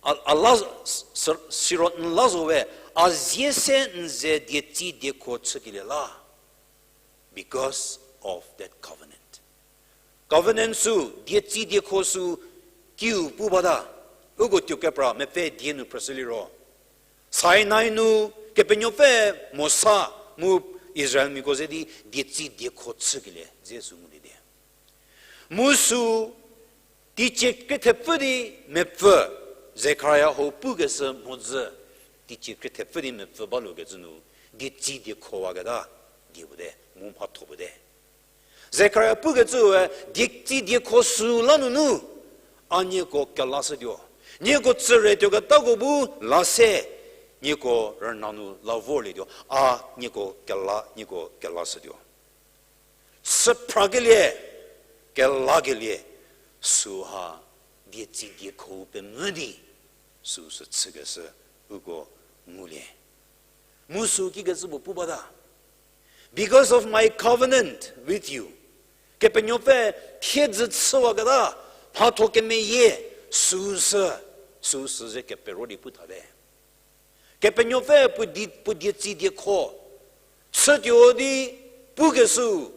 a, a la, s-, s-, siro n la zo we, a zie se n ze dietsi diekho chükelie la, because of that covenant. Covenant sü, dietsi diekho sü, kiu pu bata, uko tuo kepra mepfü die nu phrüshü liro, Sinai nu Kepenuopfü Mosa mu Israelmiako ze di dietsi diekho chükelie dze sü ngulie di. Mu sü teicie krie thepfü di mepfü, Zekaria hau pukeshü mhodzü, teicie krie thepfü di mepfü balukecü nu, dietsi diekho waketa, die puo te, mu mhatho puo te. Zekaria pukecüe, dietsi diekho sü la nunu, a nieko kelashütuo. Nieko tsüre tuoketako bu la se, nieko rüna nu la vorlietuo. A nieko kela, nieko kelashütuo. Süphrakelie, kelakelie, süha dietsi diekho pemvü di, süu sü chükeshü uko ngulie. Mu sü kikecü puo pu bata. Because of my covenant with you. Kepenuopfü thiedzü chüwaketa, mhatho kemeyie, süu sü, süu sü ze kepero di pu thate. Kepenuopfü puo die, puo dietsi diekho chütuo di pukeshü,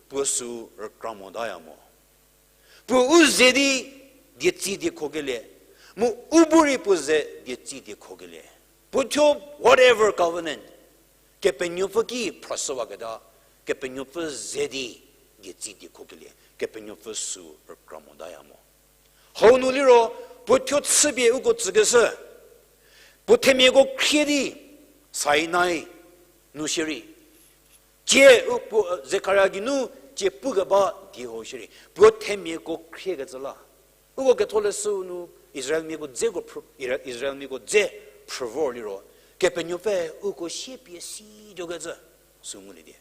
puo sü rükra motaya mo. Puo u ze di dietsi diekhokelie, mu u bu rei puo ze dietsi diekhokelie. Puo thuo whatever covenant, Kepenuopfü ki phrashüwaketa, Kepenuopfü ze di dietsi diekhokelie, Kepenuopfü sü rükra motaya mo. Hau nu liro, puo thuo chüpie uko tsükeshü, puo themiako khrie di, Sinai nu shierei. Tie u puo, Zekaria geinu tie pukeba die hau shierei. Puo themiako khriekecü la. Uko ketholeshü nu Israelmiako dzeko phrü-, Ira-, Israelmiako dze phrü vor liro, Kepenuopfü uko siepie situokecü sü ngulie di.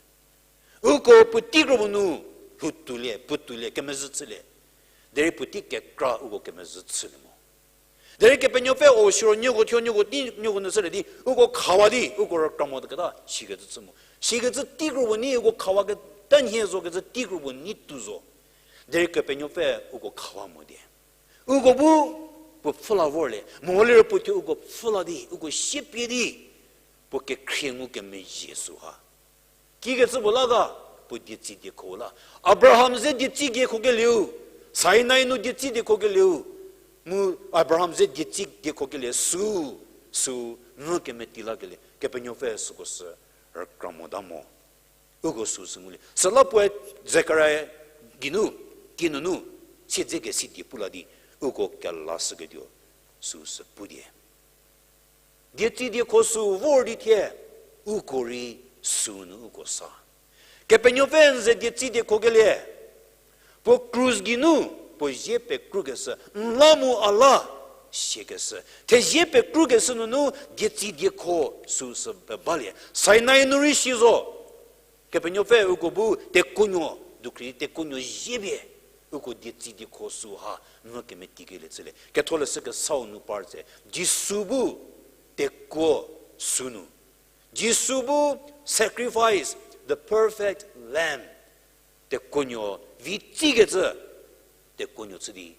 Uko puotei kro puo nu lhoutuolie, puotuolie, kemezhü chülie. Derei puotei kekra uko kemezhü chülie mo. Derei Kepenuopfü o siro nieko thuo nieko tei nieko nu chülie di, uko khawa di, uko rükra motaketa, sikecü chü mo. Sikecü tei kro puo ni uko khawaketa nhie zokecü tei kro puo ni tuo zo. Derei Kepenuopfü uko khawa mo di. Uko bu, puo pfhüla vorlie, mo liro puo thuo uko pfhüla di, uko siepie di, puo kekhrie ngukemezhie süha. Kikecü puo la ga, puo dietsi diekho la. Abraham ze dietsi diekho kelieu, Sinai nu dietsi diekho kelieu, mu Abraham ze dietsi diekho kelie sü, sü, mu kemeti lakelie, Kepenuopfü süko sü rükra mota mo. Uko süu sü ngulie. Süla puoe Zekaria geinu, kinunu, siedzekesi die pu la di, uko kelashüketuo, süu sü pu die. Dietsi diekho sü vor di thie, uko rei sünu uko sa. Kepenuopfü n ze dietsi diekho kelie, puo krus geinu, puo zie pekrukeshü, n la mu a la, siakeshü. Thezie pekrukeshü nunu dietsi diekho süsü pe balie. Sinai nu rei si zo. Kepenuopfü uko bu tekuonuo, dukhri tekuonuo zie pie, uko dietsi diekho sü ha, mvü kemetikelie chülie. Ketholeshü Kesau nu par tse, Jisu bu tekuo sünu. Jisu bu sacrifice, the perfect lamb. Tekuonuo vi tsikecü, tekuonuo chü di.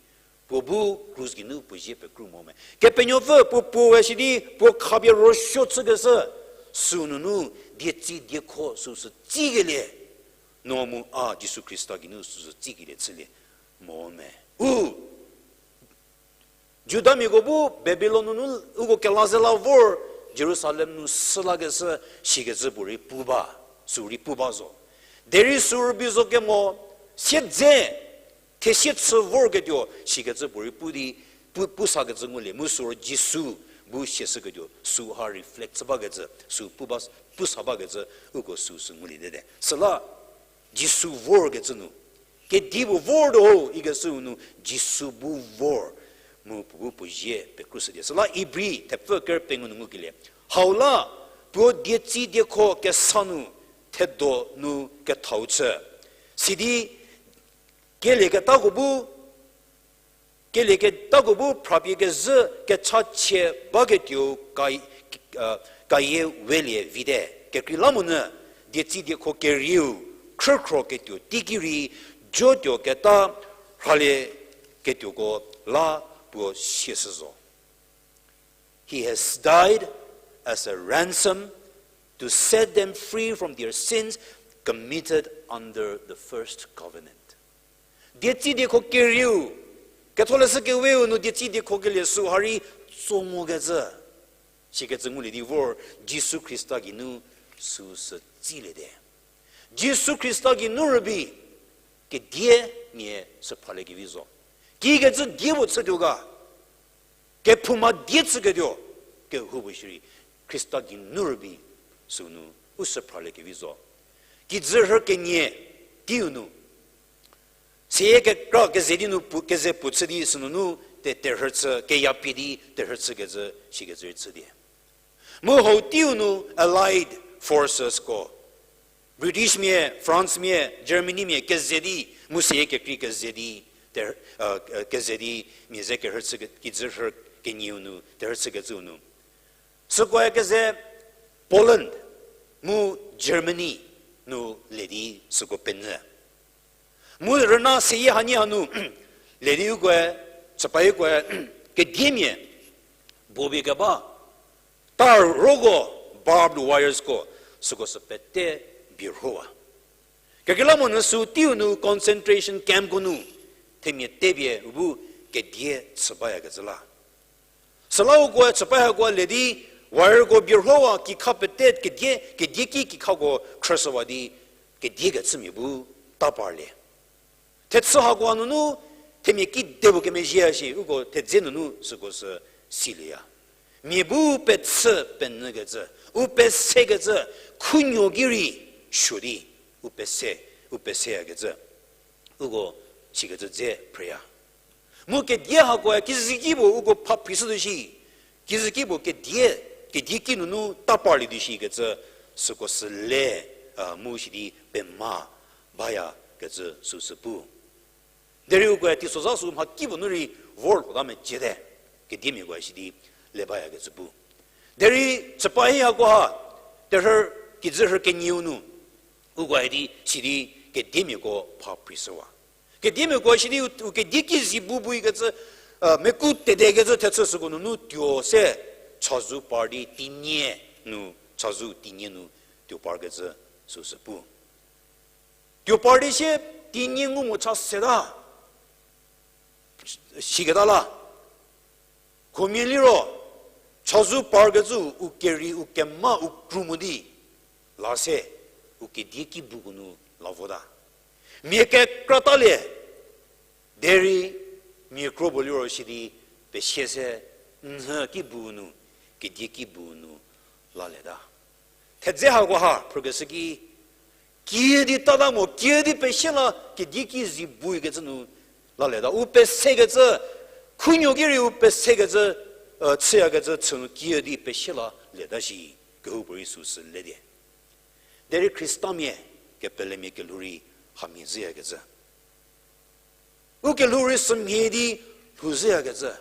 Puo bu krus geinu puo zie pekru mo me. Kepenuopfü puo puo we shi di, puo khapie ruosuo chükeshü, sünunu, dietsi diekho süsü tsikelie. No mu a Jisu Khrista geinu süsü tsikelie chülie mo me. U Judamiako bu Babilon nunu uko kela ze la vor Jerusalem nu sü lakeshü, sikecü puo rei pu ba, sü rei pu ba zo. Derei sü rübei zo kemo, siedze, thesie chü vorketuo, sikecü puo rei pu di, pu, pu sakecü ngulie, mu süro Jisu bu siashüketuo, sü ha reflect chü bakecü, sü pu ba, pu sa bakecü, uko süsü ngulie tete. Süla, Jisu vorkecü nu. Kedipuo vor tuo ikeshüu nu Jisu bu vor. Mu puo bu puo zie pekrushüdi. Süla Ibri thepfü ker pengou nu ngukelie. Hau la, puo dietsi diekho kesa nu, thedo nu kethau chü. Sidi, kelieketako bu, kelieketako bu phrapie kezhü kechachie baketuo ka-, kayie welie vite. Kekreilamonyü, dietsi diekho kerieu, khrükhro ketuo teiki rei, jotuo keta rhalieketuoko la puo siashü zo. He has died as a ransom to set them free from their sins committed under the first covenant. Dietsi diekho kerieu, Ketholeshü Keweu nu dietsi diekho kelie sü ha rei tso mokecü. Sikecü ngulie di vor, Jisu Khrista geinu süsü tsiliete. Jisu Khrista geinu rübei, kedie mia süphraliekevi zo. Kikecü die puo chütuo ga, kephouma die chüketuo, kehoupuo shierei, Khrista geinu rübei, sünu, u süphraliekevi zo. Kijü rhü kenie, teiu nu, seyie kekra keze di nu pu-, keze puo chü di sünunu, te-, terhü chü, keyapie di terhü chükecü, sikecü rei chü di. Mu hau teiu nu allied forcesko, Britishmia, Francemia, Germanymia keze di, mu seyie kekrei keze di, ter-, keze di, mia ze kerhü chü ke-, kijü rhü kenieu nu, terhü chükecüu nu. Sükoe keze Poland mu Germany nu le di süko penyü. Mu rüna seyie hanie hanu, le di ukoe, chüpayikoe, kediemia, bobie keba, tar roko, barbed wiresko, süko sü pete birhowa. Kekreilamonyü sü teiu nu concentration campko nu, themia tepie u bu kedie chü bayakecü la. Süla ukoe chüpa hakoe le di, wireko birhowa kikha pete kedie, kedie ki kikhako khrüshüwa di, kedie kechümia bu ta parlie. Thechü hakoe nunu, themia kidepuo kemezhie shi, uko thedze nunu süko sü silieya. Mia bu pechü penyükecü, u pesekecü, khunuo ki rei suo di, u pese, u peseyakecü. Uko sikecü dze phreya. Mu kedie hakoe kizüki puo uko pha phishütuo shi. Kizüki puo kedie, kedie ki nunu ta parlietuo shikecü süko sü le, a, mu sidi pema bayakecü süsü pu. Derei ukoe teisozha sü mhakipuo nu rei vor lhota meciete. Kediemiakoe sidi le bayakecü pu. Derei chüpa hi hakoe ha, terhü kijü rhü kenieu nu, ukoe di sidi kediemiako pha phishüwa. Kediemiakoe sidi u, u kedie ki zi bu buikecü, a, meku tedekecü thechü süko nunu tuo se chazou par di tinie nu, chazou tinie nu tuo parkecü süsü pu. Tuo par di sie tinie ngu mo cha seta. Siketa la. Huomia liro, chazou parkecü u keri, u kema, u kru mo di, la se, u kedie ki buko nu la vota. Mia kekratalie, derei mia kro puo liro sidi pesie se, nhü ki bu nu, Kedie ki bu nu lalieta. Thedze hakoha phrükeshü ki, kiüdi tata mo, kiüdi pesie la kedie ki zi bu ikecü nu lalieta. U pesekecü, khunuo ki rei u pesekecü, chüyakecü chü nu kiüdi pesie la lieta shi, kehoupuorei süsü le die. Derei Khristamia kepelemia kelhou rei hamhie zhüyakecü. U kelhou rei sümhie di lhouzhüyakecü.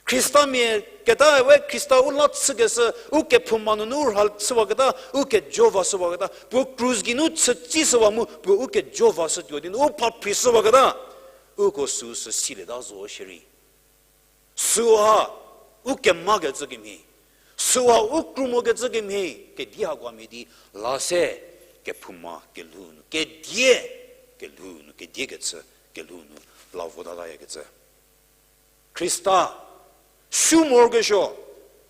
Khristamia keta we Khrista u la chükeshü, u kephouma nunu u rha chüwaketa, u kejo vashüwaketa, puo krus geinu chütsishüwa mu puo u kejo vashütuo di nu u pha phrishüwaketa, uko süsü silieta zo shierei. Süha u kemakecü kemhie, süha u krumokecü kemhie, kedie hakoha mhie di la se, kephouma kelhou nu, kedie kelhou nu, kedie kechü kelhou nu la votalayakecü. Khrista sü morokesuo,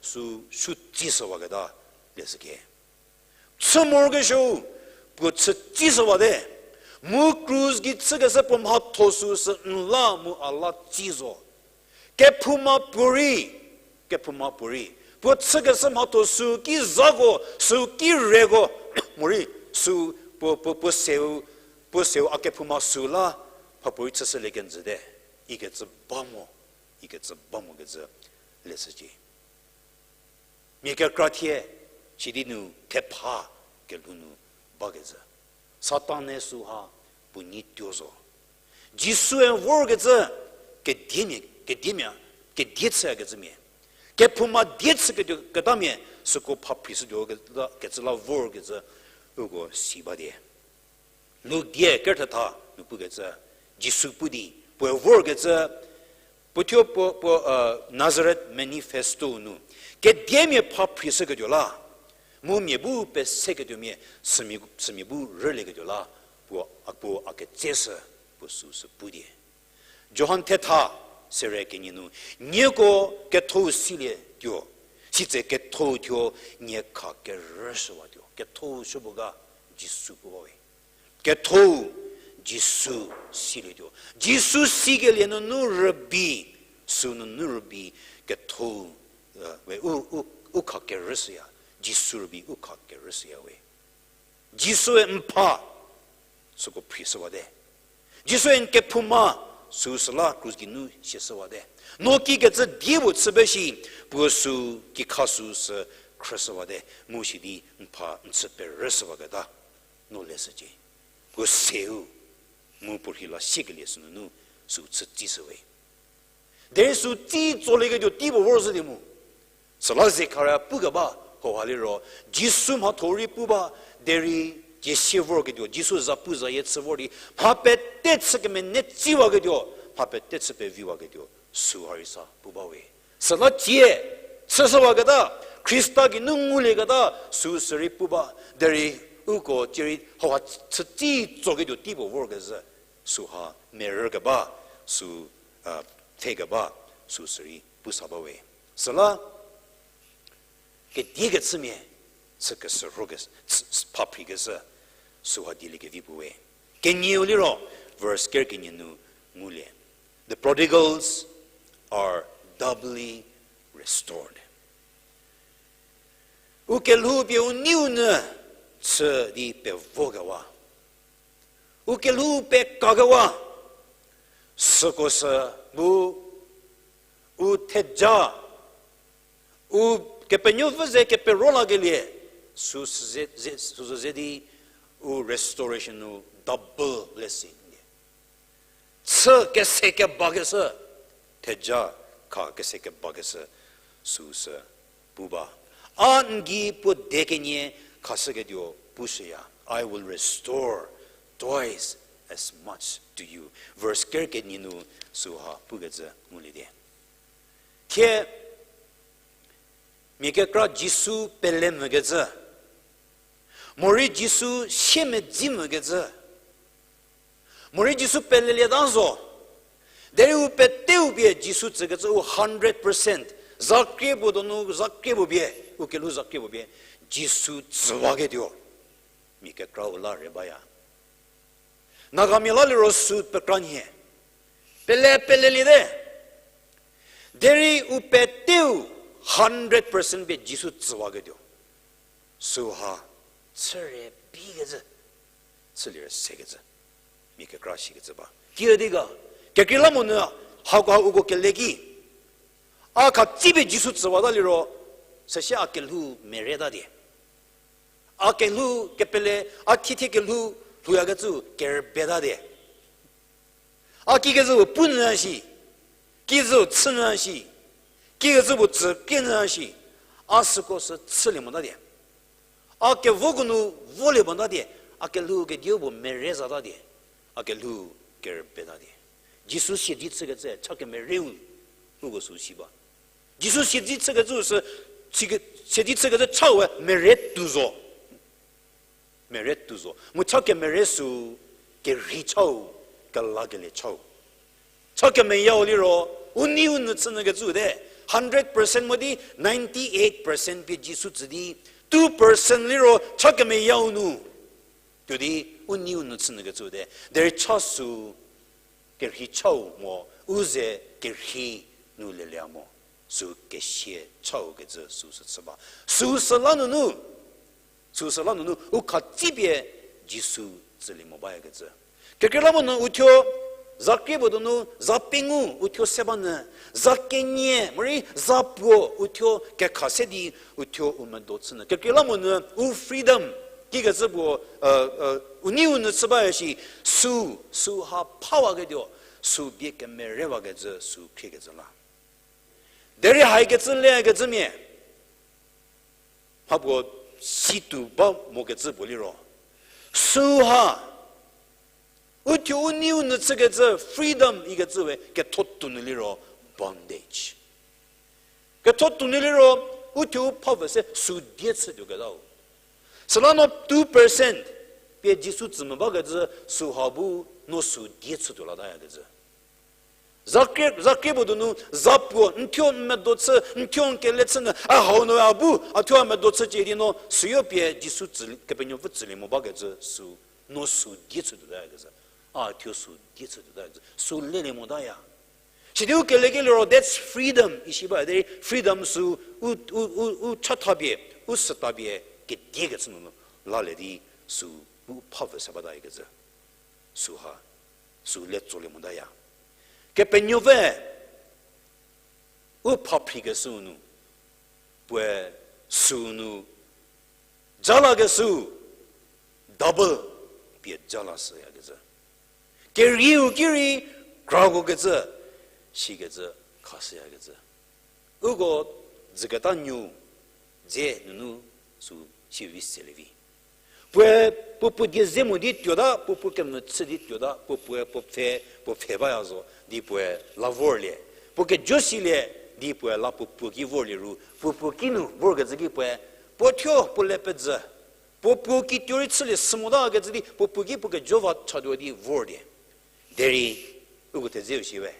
sü, sü tsishüwaketa leshüke. Chü morokesuo, puo chütsishüwate. Mu krus gei chükeshü puo mhatho süsü n la mu a la tsi zo. Kephouma puorei, kephouma puorei, puo chükeshü mhatho sü ki zako, sü ki reko, morei sü puo, puo, puo seu, puo seu a kephouma sü la, mhapuorei chüshülie kenjüte, ikecü ba mo, ikecü ba mokecü leshücie. Mia kekra thie, sidi nu thepha kelhou nu bakecü. Satan-e süha puo nyi tuo zo. Jisue vorkecü, kediemia, kediemia, kedie chüyakecümia, kephouma die chüketuo ketamia, süko pha phrishütuo keta, kecü la vorkecü, uko si ba die. Luk die kerüthetha nu pukecü, Jisu pu di, puoe vorkecü, puo thuo puo, puo, Nazareth Manifesto nu, kediemia pha phrishüketuo la, mu mia bu peseketuomia, sümia, sümia bu rülieketuo la, puo a, puo a ketseshü, puo süsü pu die. Johan thetha, sere kenie nu, nieko ketho-u silietuo, sitse ketho-u thuo nie kha kerüshüwatuo. Ketho-u supuo ga, Jisu pu bawe. Ketho-u, Jisu silietuo. Jisu sikelie nunu rübei, sü nunu rübei, ketho-u, we u, u, u kha kerüshüya. Jisu rübei u kha kerüshüya we. Jisue n pha, süko phrishüwate. Jisue n kephouma, süsü la krus geinu siashüwate. No kikecü die puo chü ba shi, puo sü kikha süsü khrüshüwate. Mu sidi n pha n chü perüshüwaketa, no leshücie. Puo seu, mu puo rhi la siekelie sünunu, sü chütsishüwe. Derei sü tsi tsolieketuo tei puo vorshü di mu. Süla Zekharia pukeba, hauha liro, Jisu mhatho rei pu ba, derei, tiesie vorketuo, Jisu za pu zayie chü vor di, mha pete chü kemenei tsiwaketuo, mha pete chü peviwaketuo, süha rei sa pu bawe. Süla tsie, chüshüwaketa, Khrista geinu ngulieketa, süsü rei pu ba, derei, uko tierei, hauha chü tsi tsoketuo tei puo vorkezhü, süha merü keba, sü, a, pfhe keba, süsü rei pu sa bawe. Süla, kedie kechümia, chü kesürho ke, pha phrikeshü, süha dieliekevi puwe. Kenieu liro, verse ker kenie nu ngulie. The prodigals are doubly restored. U kelhou pie u neiu nyü chü di pevokewa. U kelhou pekakewa. Süko sü bu u theja, u Kepenuopfü ze kepero lakelie, süsü ze, ze, süsü ze di u restoration nu double blessing. Chü kese kebakeshü, theja kha kese kebakeshü, süsü pu ba. A n gei puo de kenie khashüketuo pushüya. I will restore twice as much to you. Verse ker kenie nu süha pukecü ngulie die. Thie mia kekra Jisu pele mvükecü, morei Jisu siemedzi mvükecü, morei Jisu pelelieta zo, derei u peteu pie Jisu tsükecü u hundred percent, zakrie puo donu zakrie puo pie, u kelhou zakrie puo pie, Jisu tsüwaketuo, mia kekra u la rei baya. Nagamia la liro sü pekra nhie. Pele, peleliete. Derei u peteu, hundred percent pie Jisu tsüwaketuo. Süha, chüre bikecü, chülie rei sekecü, mia kekra shikecü ba. Kiüdi ga, kekreilamonyü, hakoha uko kele ki, a khatsipie Jisu tsüwata liro, süsie a kelhou meretate. A kelhou kepele, a thiethie kelhou, lhouyakecü kerbetate. A kikecü puo pu nyü shi, kikecü chü nyü shi, kikecü puo tsü krie nyü shi, a süko sü chülie mota die. A kevoko nu volie mota die, a kelhou kediu puo mere zata die, a kelhou kerbeta die. Jisu siedi chükecü cha kemereu, uko sü si ba. Jisu siedi chükecü sü, sike-, siedi chükecü chau we mere tuo zo. Mere tuo zo. Mu cha kemere sü kerhei chau, kelakelie chau. Cha kemeyau liro, u neiu nyü chünyükecü te, hundred percent mo di ninety-eight percent pie Jisu tsü di, two percent liro cha kemeyau nu, tuo di u neiu nyü chünyükecü te. Derei cha sü kerhei chau mo, u ze kerhei nu lelie mo, sü kesia chau kecü sü sü chü ba. Sü süla nunu, sü süla nunu u khatsipie Jisu tsülie mo bayakecü. Kekreilamonyü uthuo, za krie puo donu, za pengou uthuo se ba nyü, za kenie, morei za puo uthuo kekha se di uthuo u medo chünyü. Kekreilamonyü u freedom, kikecü puo, u neiu nyü chü baya shi, sü, süha phawaketuo, sü bie kemerewakecü sü khriekecü la. Derei haikecü lekecümia, mhapuo situo ba mokecü puo liro, süha, uthuo u neiu nyü chükecü freedom ikecü we ketho tuo nu liro bondage. Ketho tuo nu liro, uthuo u phapfü se sü die chütuoketau. Süla no two percent pie Jisu tsü mo bakecü süha bu no sü die chütuo latayakecü. Za krie, za krie puo donu, za puo, n thuo n medo chü, n thuo n kele chünyü, a hau nu a bu, a thuo a medo chücie di no, süyo pie Jisu tsü, Kepenuopfü tsülie mo bakecü sü, no sü die chütuotayakecü. A thuo sü die chütuotayakecü. Sü lelie motaya. Sidi u kelekelie ro, that's freedom, isi ba, derei freedom sü u, u, u, u chatha pie, u süta pie, kediekecü nunu, lalie di sü, u phapfü se batayakecü. Süha, sü le tsolie motaya. Kepenuopfü, u phaphrikeshüu nu, puoe süu nu, jalakeshüu, double pie jalashüyakecü. Kerieu ki rei, krako kecü, sikecü, khashüyakecü. Uko dzüketa nuo, dze nunu sü sivi selie vi. Puoe puo puo die ze mo di tuota, puo puo kemvü chü di tuota, puo puoe puo pfhe, puo pfhe baya zo, di puoe la vorlie. Puo kejo silie, di puoe la puo puo ki vorlie ru, puo puo ki nu vorkecü ki puoe, puo thuo puo le pezhü, puo puo ki tuo rei chülie sü motakecü di, puo puo ki puo kejo va chatuo di vor die. Derei, uko thedzeu shi we.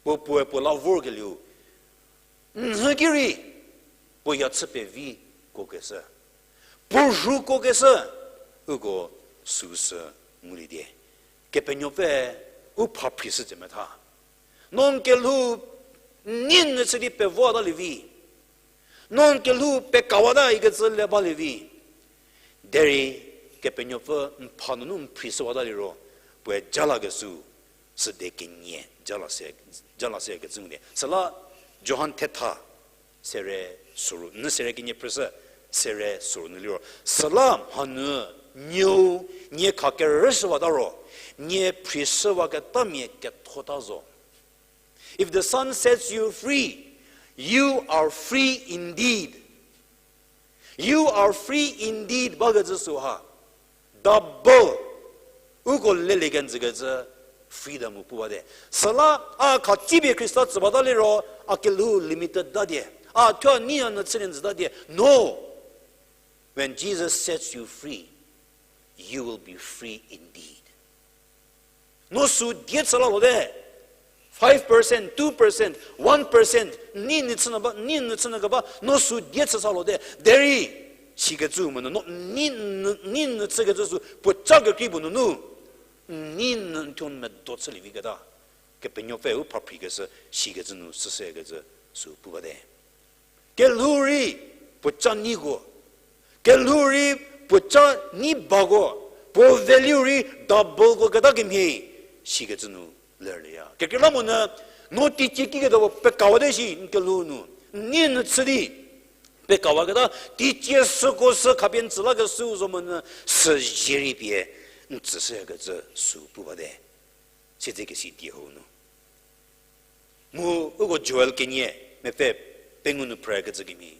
Puo puoe puo la vorkelieu, nhü ki rei, puo ya chü pevi kuokeshü, puo rhu kuokeshü, uko süsü ngulie die. Kepenuopfü u phaphrishü tse metha. No n kelhou n nei nyü chü di pevotalie vi. No n kelhou pekawata ikecü le balie vi. Derei Kepenuopfü n pha nunu n phrishüwata liro, puoe jalakeshü, süde kenie, jala se, jala sekecü ngulie. Süla Johan thetha, sere soru, n sere kenie phrüshü, sere soru nu liro, süla mhanu, nieu, nie kha kerüshüwata ro, nie phrishüwaketamia kethota zo. If the Son sets you free, you are free indeed. You are free indeed, bakecü süha. Double. Uko lelie kenjükecü freedom-u pu bate. Süla a khatsipie Khrista tsü bata liro, a kelhou limited ta die. A thuo a nei a nyü chülie njüta die. No. When Jesus sets you free, you will be free indeed. No sü die chü lalo te. Five percent, two percent, one percent, nei nyü chü nyü ba, nei nyü chü nyü keba, no sü die chü sa lo te. Derei, sikecü monyü, no nei nyü, nei nyü chükecü sü, puo ca kekrei puo nunu, nei nyü n thuo n medo chülie vi keta. Kepenuopfü u phaphrikeshü, sikecü nu süsü kecü sü pu bate. Kelhou rei puo ca niko, kelhou rei puo ca nei bako, puo value rei doubleko keta kemhie, sikecü nu lerleya. Kekreilamonyü, no teicie kiketuo pekawate shi n kelhou nu, n nei nyü chü di pekawaketa, teicie süko sü khapie n tsü lakeshü zo monyü, süzie rei pie n tsüshüyakecü sü pu bate. Siedzekesi die hau nu, mu uko Joel kenie mepfü pengou nu phrükecü kemhie,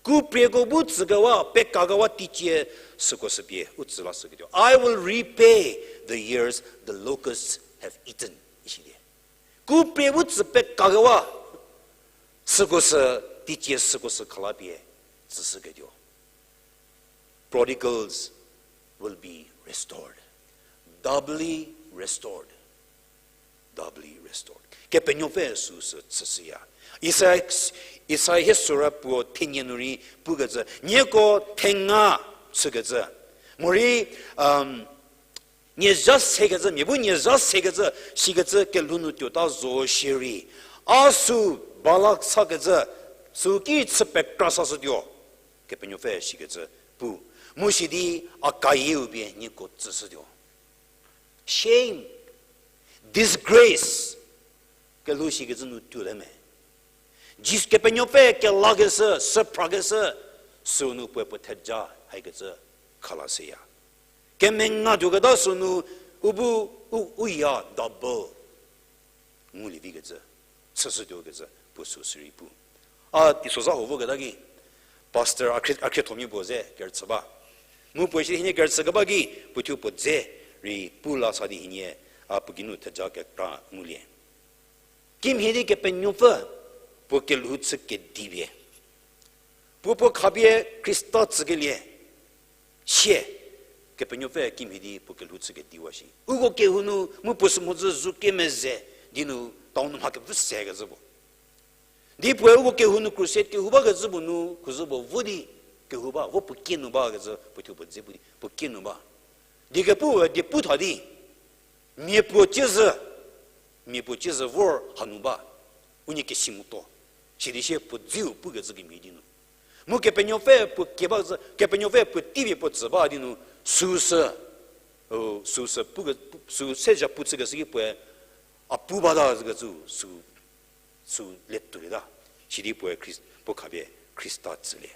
kuprieko bu tsükewa, pekakewa teicie süko sü pie u tsü lashüketuo. I will repay the years the locusts have eaten, isilie. Kuprie bu tsü pekakewa süko sü, teicie süko sü khala pie tsüshüketuo. Prodigals will be restored, doubly restored, doubly restored. Kepenuopfü süsü chüshüya. Isai, Isai hie süra puo thenie nu rei pukecü, nieko thenga chükecü, morei, um, nie zha sekecü, mia bu nie zha sekecü, sikecü kelhou nu tuota zo shierei, a sü Balak sakecü, sü ki chü pekra sashütuo, Kepenuopfü sikecü pu. Mu sidi a kayieu pie nieko tsüshütuo. Shame, disgrace, kelhou sikecü nu tuote me. Jis-, Kepenuopfü kelakeshü, süphrakeshü, sünu puoe puo theja haikecü khalashüya. Kemenga tuoketa sünu u bu, u, u ya double ngulie vikecü, chüshütuokecü puo süsü rei pu. A teisozha huo voketa ki, pastor a khrie-, a khriethomia puo ze kerüchü ba. Mu puoe shi hienie kerüchü keba ki, puothuo puo dze rei pu la sa di hienie, a puo geinu theja kekra ngulie. Kimhie di Kepenuopfü puo kelhou chü kedipie, puo puo khapie Khrista tsükelie sie, Kepenuopfü kimhie di puo kelhou chü kediwa shi. Uko kehou nu mu puo sü mhodzü zu kemeze di nu town nu mha kevü sekecü puo. Di puoe uko kehou nu crusade kehou bakecü puo nu, khuzü puo vo di kehou ba, vo puo kie nu bakecü, puothuo puo dze pu di puo kie nu ba. Die kepu, die pu tha di, mia puo ciezü, mia puo ciezü vor hanu ba, unie kesi moto. Sidi sie puo dzeu pukecü kemhie di nu. Mu Kepenuopfü puo kie ba, Kepenuopfü puo teipie puo tsü ba di nu, süsü, o, süsü pu ke, sü sezha pu chükeshü ki puoe, a pu bata zükecü, sü, sü le tuolieta. Sidi puoe Khrist-, puo khapie Khrista tsülie.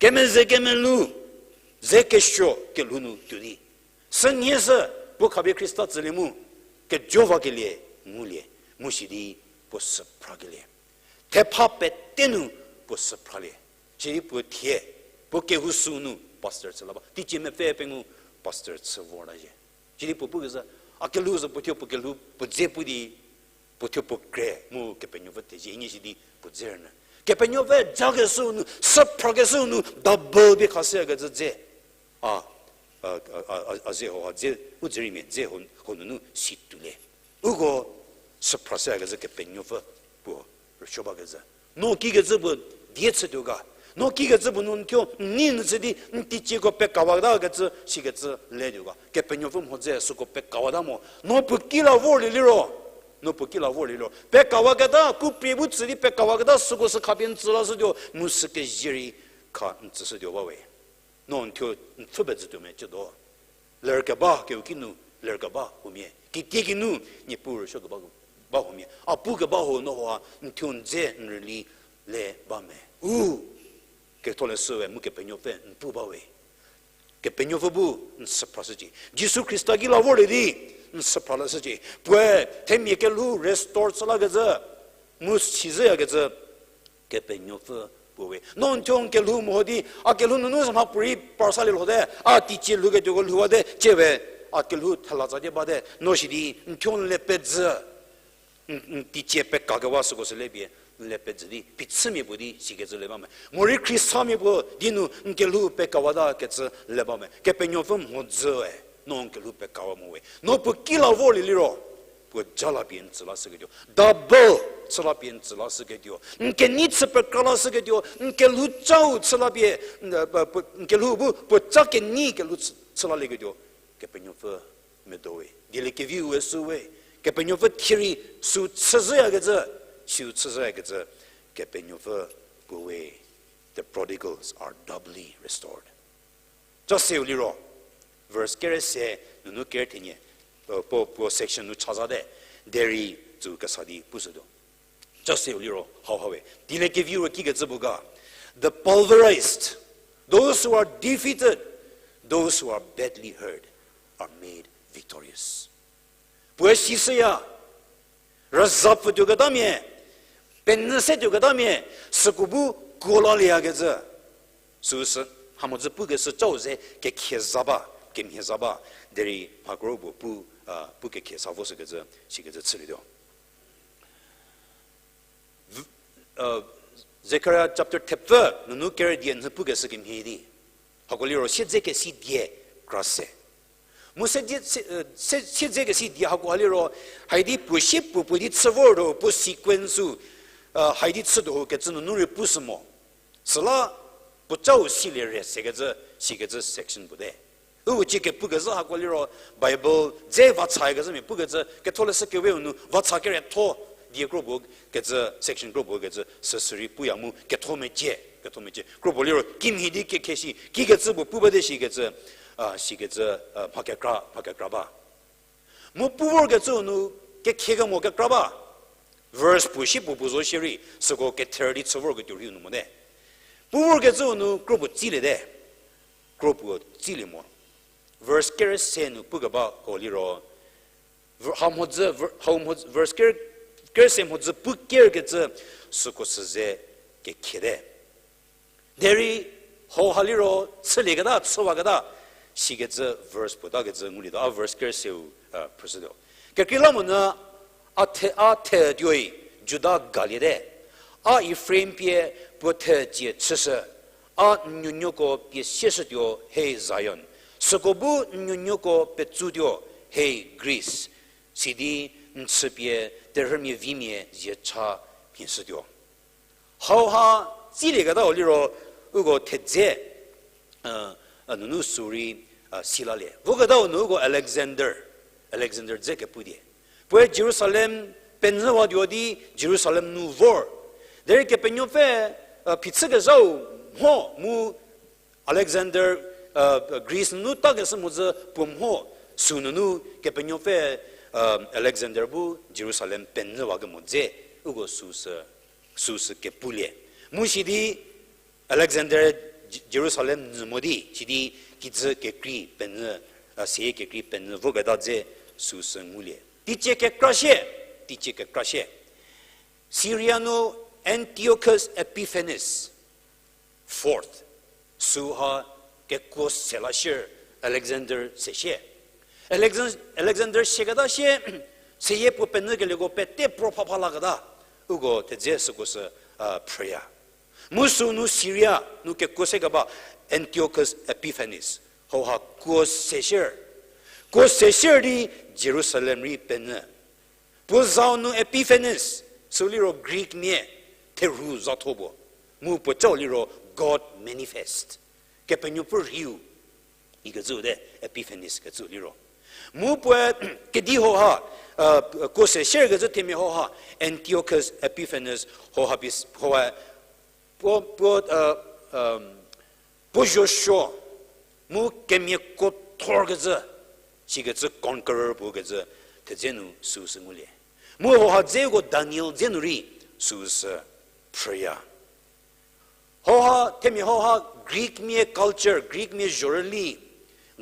Kemeze kemelu, ze kesuo kelhou nu tuo di, sünhie sü puo khapie Khrista tsülie mu, kejo vakelie ngulie, mu sidi puo süphrakelie. Thepha pete nu puo süphralie. Sidi puo thie, puo kehou sünu pastor chü la ba. Teicie mepfü pengou pastor chü vorta zhie. Sidi puo pukecü, a kelhou zo puothuo puo kelhou puo dze pu di, puothuo puo kre mu Kepenuopfü thezie hienie sidi puo dze rünyü. Kepenuopfü jakeshü nu, süphrakeshü nu, double pie khashüyakecü dze. A, a, a, a, a ze ho, a dze, u dze rei mia dze ho, ho nunu si tuolie. Uko süphrashüyakecü Kepenuopfü puo rüsuo bakecü. No kikecü puo die chütuo ga. No kikecü puo nu n thuo n nei nyü chü di n teicieko pekawata kecü sikecü letuo ga. Kepenuopfü mhodzü süko pekawata mo. No puo ki la vorlie liro. No puo ki la vorlie liro. Pekawaketa, kupie bu tsü di pekawaketa süko sü khapie n tsü lashütuo, mu sü kezie rei kha n tsüshütuo ba we. No n thuo n pfhü pezütuo me cütuo. Lerkeba keu kinu, lerkeba huomia. Kitiekinu, Niepuu rüsuo keba, ba huomia. A pu keba huo no hua, n thuo n dze n rüli le ba me. U, ketholeshüe mu Kepenuopfü n pu ba we. Kepenuopfü bu n süphrashücie. Jisu Khrista ki la vorlie di, n süphralashücie. Puoe, themia kelhou restore chü lakecü, mu sizhüyakecü, Kepenuopfü puo we. No n thuo n kelhou meho di, a kelhou nunu sü mhapuorei parsalie lhote, a teicie lhouketuoko lhouwate, ciewe, a kelhou thela tsatie bate, no sidi, n thuo n le pezü, n, n teicie pekakewa süko sü le pie, n le pezü di, phichümia puo di, sikecü le ba me. Morei Khristamia puo di nu, n kelhou pekawata kecü le ba me. Kepenuopfü mhodzüe, no n kelhou pekawa mo we. No puo ki la vorlie liro, puo ja la pie n tsü lashüketuo. Double chü la pie n tsü lashüketuo. N kenei chü pekra lashüketuo. N kelhou cau chü la pie, n, n kelhou bu, puo ca kenei kelhou chü, chü lalieketuo. Kepenuopfü medo we. Dieliekeviu we sü we. Kepenuopfü thie rei sü chüzhüyakecü, sü chüzhüyakecü, Kepenuopfü puo we. The prodigals are doubly restored. Cha seu liro, verse kere se nunu kere thenie, puo, puo section nu chazate, derei tsü kesa di pushütuo. Cha seu liro hauha we. Dieliekevi ro kikecü puo ga. The pulverized, those who are defeated, those who are badly hurt are made victorious. Puoe sishüya, rüzha pfütuoketamia, penyü se tuoketamia, süko bu kuo lalieyakecü. Süsü, hamhodzü pukeshü chau ze kekhie za ba, kemhie za ba, derei mhakro puo pu, a, pu kekhie sa voshükecü, sikecü chülietuo. Zekharia chapter thepfü nunu kere die nhü pukeshü kemhie di. Hako liro siedzekesi die kra se. Mu siedze, se, e, se, siedzekesi die hako ha liro, haidi puo sie puo puo di chü vortuo, puo sequence-u, e, haidi chütuo ho kecü nunu rei pushü mo. Süla puo chau silie re sekecü, sikecü section puo te. U cie kepukezhü hako liro Bible dze vacha kezhü mia pukecü, Ketholeshü Keweu nu vacha kerietho die kro puo kecü, section kro puo kecü, süsü rei puya mu ketho mecie, ketho mecie. Kro puo liro kimhie di kekhie shi, kikecü puo pu bate shikecü, a, sikecü, a, mha kekra, mha kekra ba. Mu pu vorkecüu nu kekhie kemo kekra ba. Verse puo sie puo puo zo shierei, süko kether di chü vorketuo rhiu nu mote. Pu vorkecüu nu kro puo tsiliete. Kro puo tsilie mo. Verse kere se nu pukeba ko liro, ver-, hau mhodzü, ver-, hau mhodzü, verse kere, kere se mhodzü pu kerkecü süko sü ze kekhiete. Derei hauha liro chülieketa, chüwaketa, sikecü verse puo takecü ngulietuo, a verse kere seu, a, phrüshütuo. Kekreilamonyü a the, a thetuoi Juda galiete. A Efraim pie puo thecie chüshü. A n nuonuoko pie sieshütuo, he Zion. Süko bu n nuonuoko petsutuo, he Greece. Sidi n chüpie terhümia vimia ziecha mhieshütuo. Hauha tsilieketau liro uko thedze, a, a, nunu sü rei, a, silalie. Voketau nu uko Alexander, Alexander dze kepu die. Puoe Jerusalem penyüwatuo di Jerusalem nu vor. Derei Kepenuopfü, a, phichükezhau mho mu Alexander, a, Greece nunu takeshü mhodzü puo mho sü nunu Kepenuopfü, a, Alexander bu Jerusalem penyüwakemo dze uko süsü, süsü kepulie. Mu sidi Alexander J-, Jerusalem nyü mo di, sidi kijü kekrei penyü, a, seyie kekrei penyü voketa dze süsü ngulie. Teicie kekra shie, teicie kekra shie. Syria nu Antiochus Epiphanes fourth, süha kekuo se la shie, Alexander se shie. Alexan-, Alexander sieketa shie, seyie puo penyükelieko pete pro phapha laketa, uko thedze süko sü, a, phrüya. Mu sünu Syria nu kekuo se keba Antiochus Epiphanes, hauha kuo se shie. Kuo se shie di Jerusalem rei penyü. Puo zau nu Epiphanes, sü liro Greek mia, therhu zatho puo. Mu puo cau liro God manifest. Kepenuopfü rhiu, ikecüu te, Epiphanes kecü liro. Mu puoe, kedi hauha, a, kuo se shie kecü themia hauha, Antiochus Epiphanes hauha bis-, hauha, puo, puo, a, puo zho suo, mu kemiako thorkecü, sikecü conqueror puo kecü, thedze nu süsü ngulie. Mu hauha dzeko Daniel dze nu rei süsü phrüya. Hauha, themia hauha Greek mia culture, Greek mia zhorüli,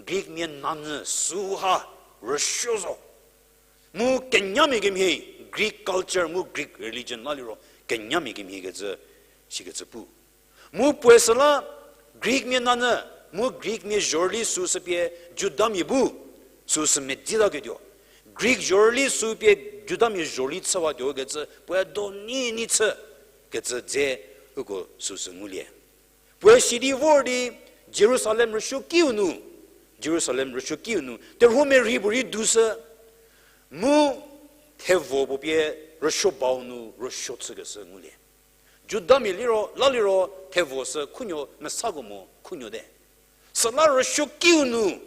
Greek mia nanyü süha rüsuo zo. Mu kenyamia kemhie, Greek culture mu Greek religion la liro kenyamia kemhie kecü, sikecü pu. Mu puoe süla Greek mia nanyü, mu Greek mia zhorüli süsü pie Judamia bu süsü medzitaketuo. Greek zhorüli sü pie Judamia zhorüli chüwatuo kecü puoe do ni ni chü kecü dze uko süsü ngulie. Puoe sidi vor di Jerusalem rüsuokiu nu, Jerusalem rüsuokiu nu terhuomia rhei puorei dushü, mu thevo puo pie rüsuo bau nu rüsuo chükeshü ngulie. Judamia liro, la liro thevo sü khunuo mesako mo khunuo te. Süla rüsuokiu nu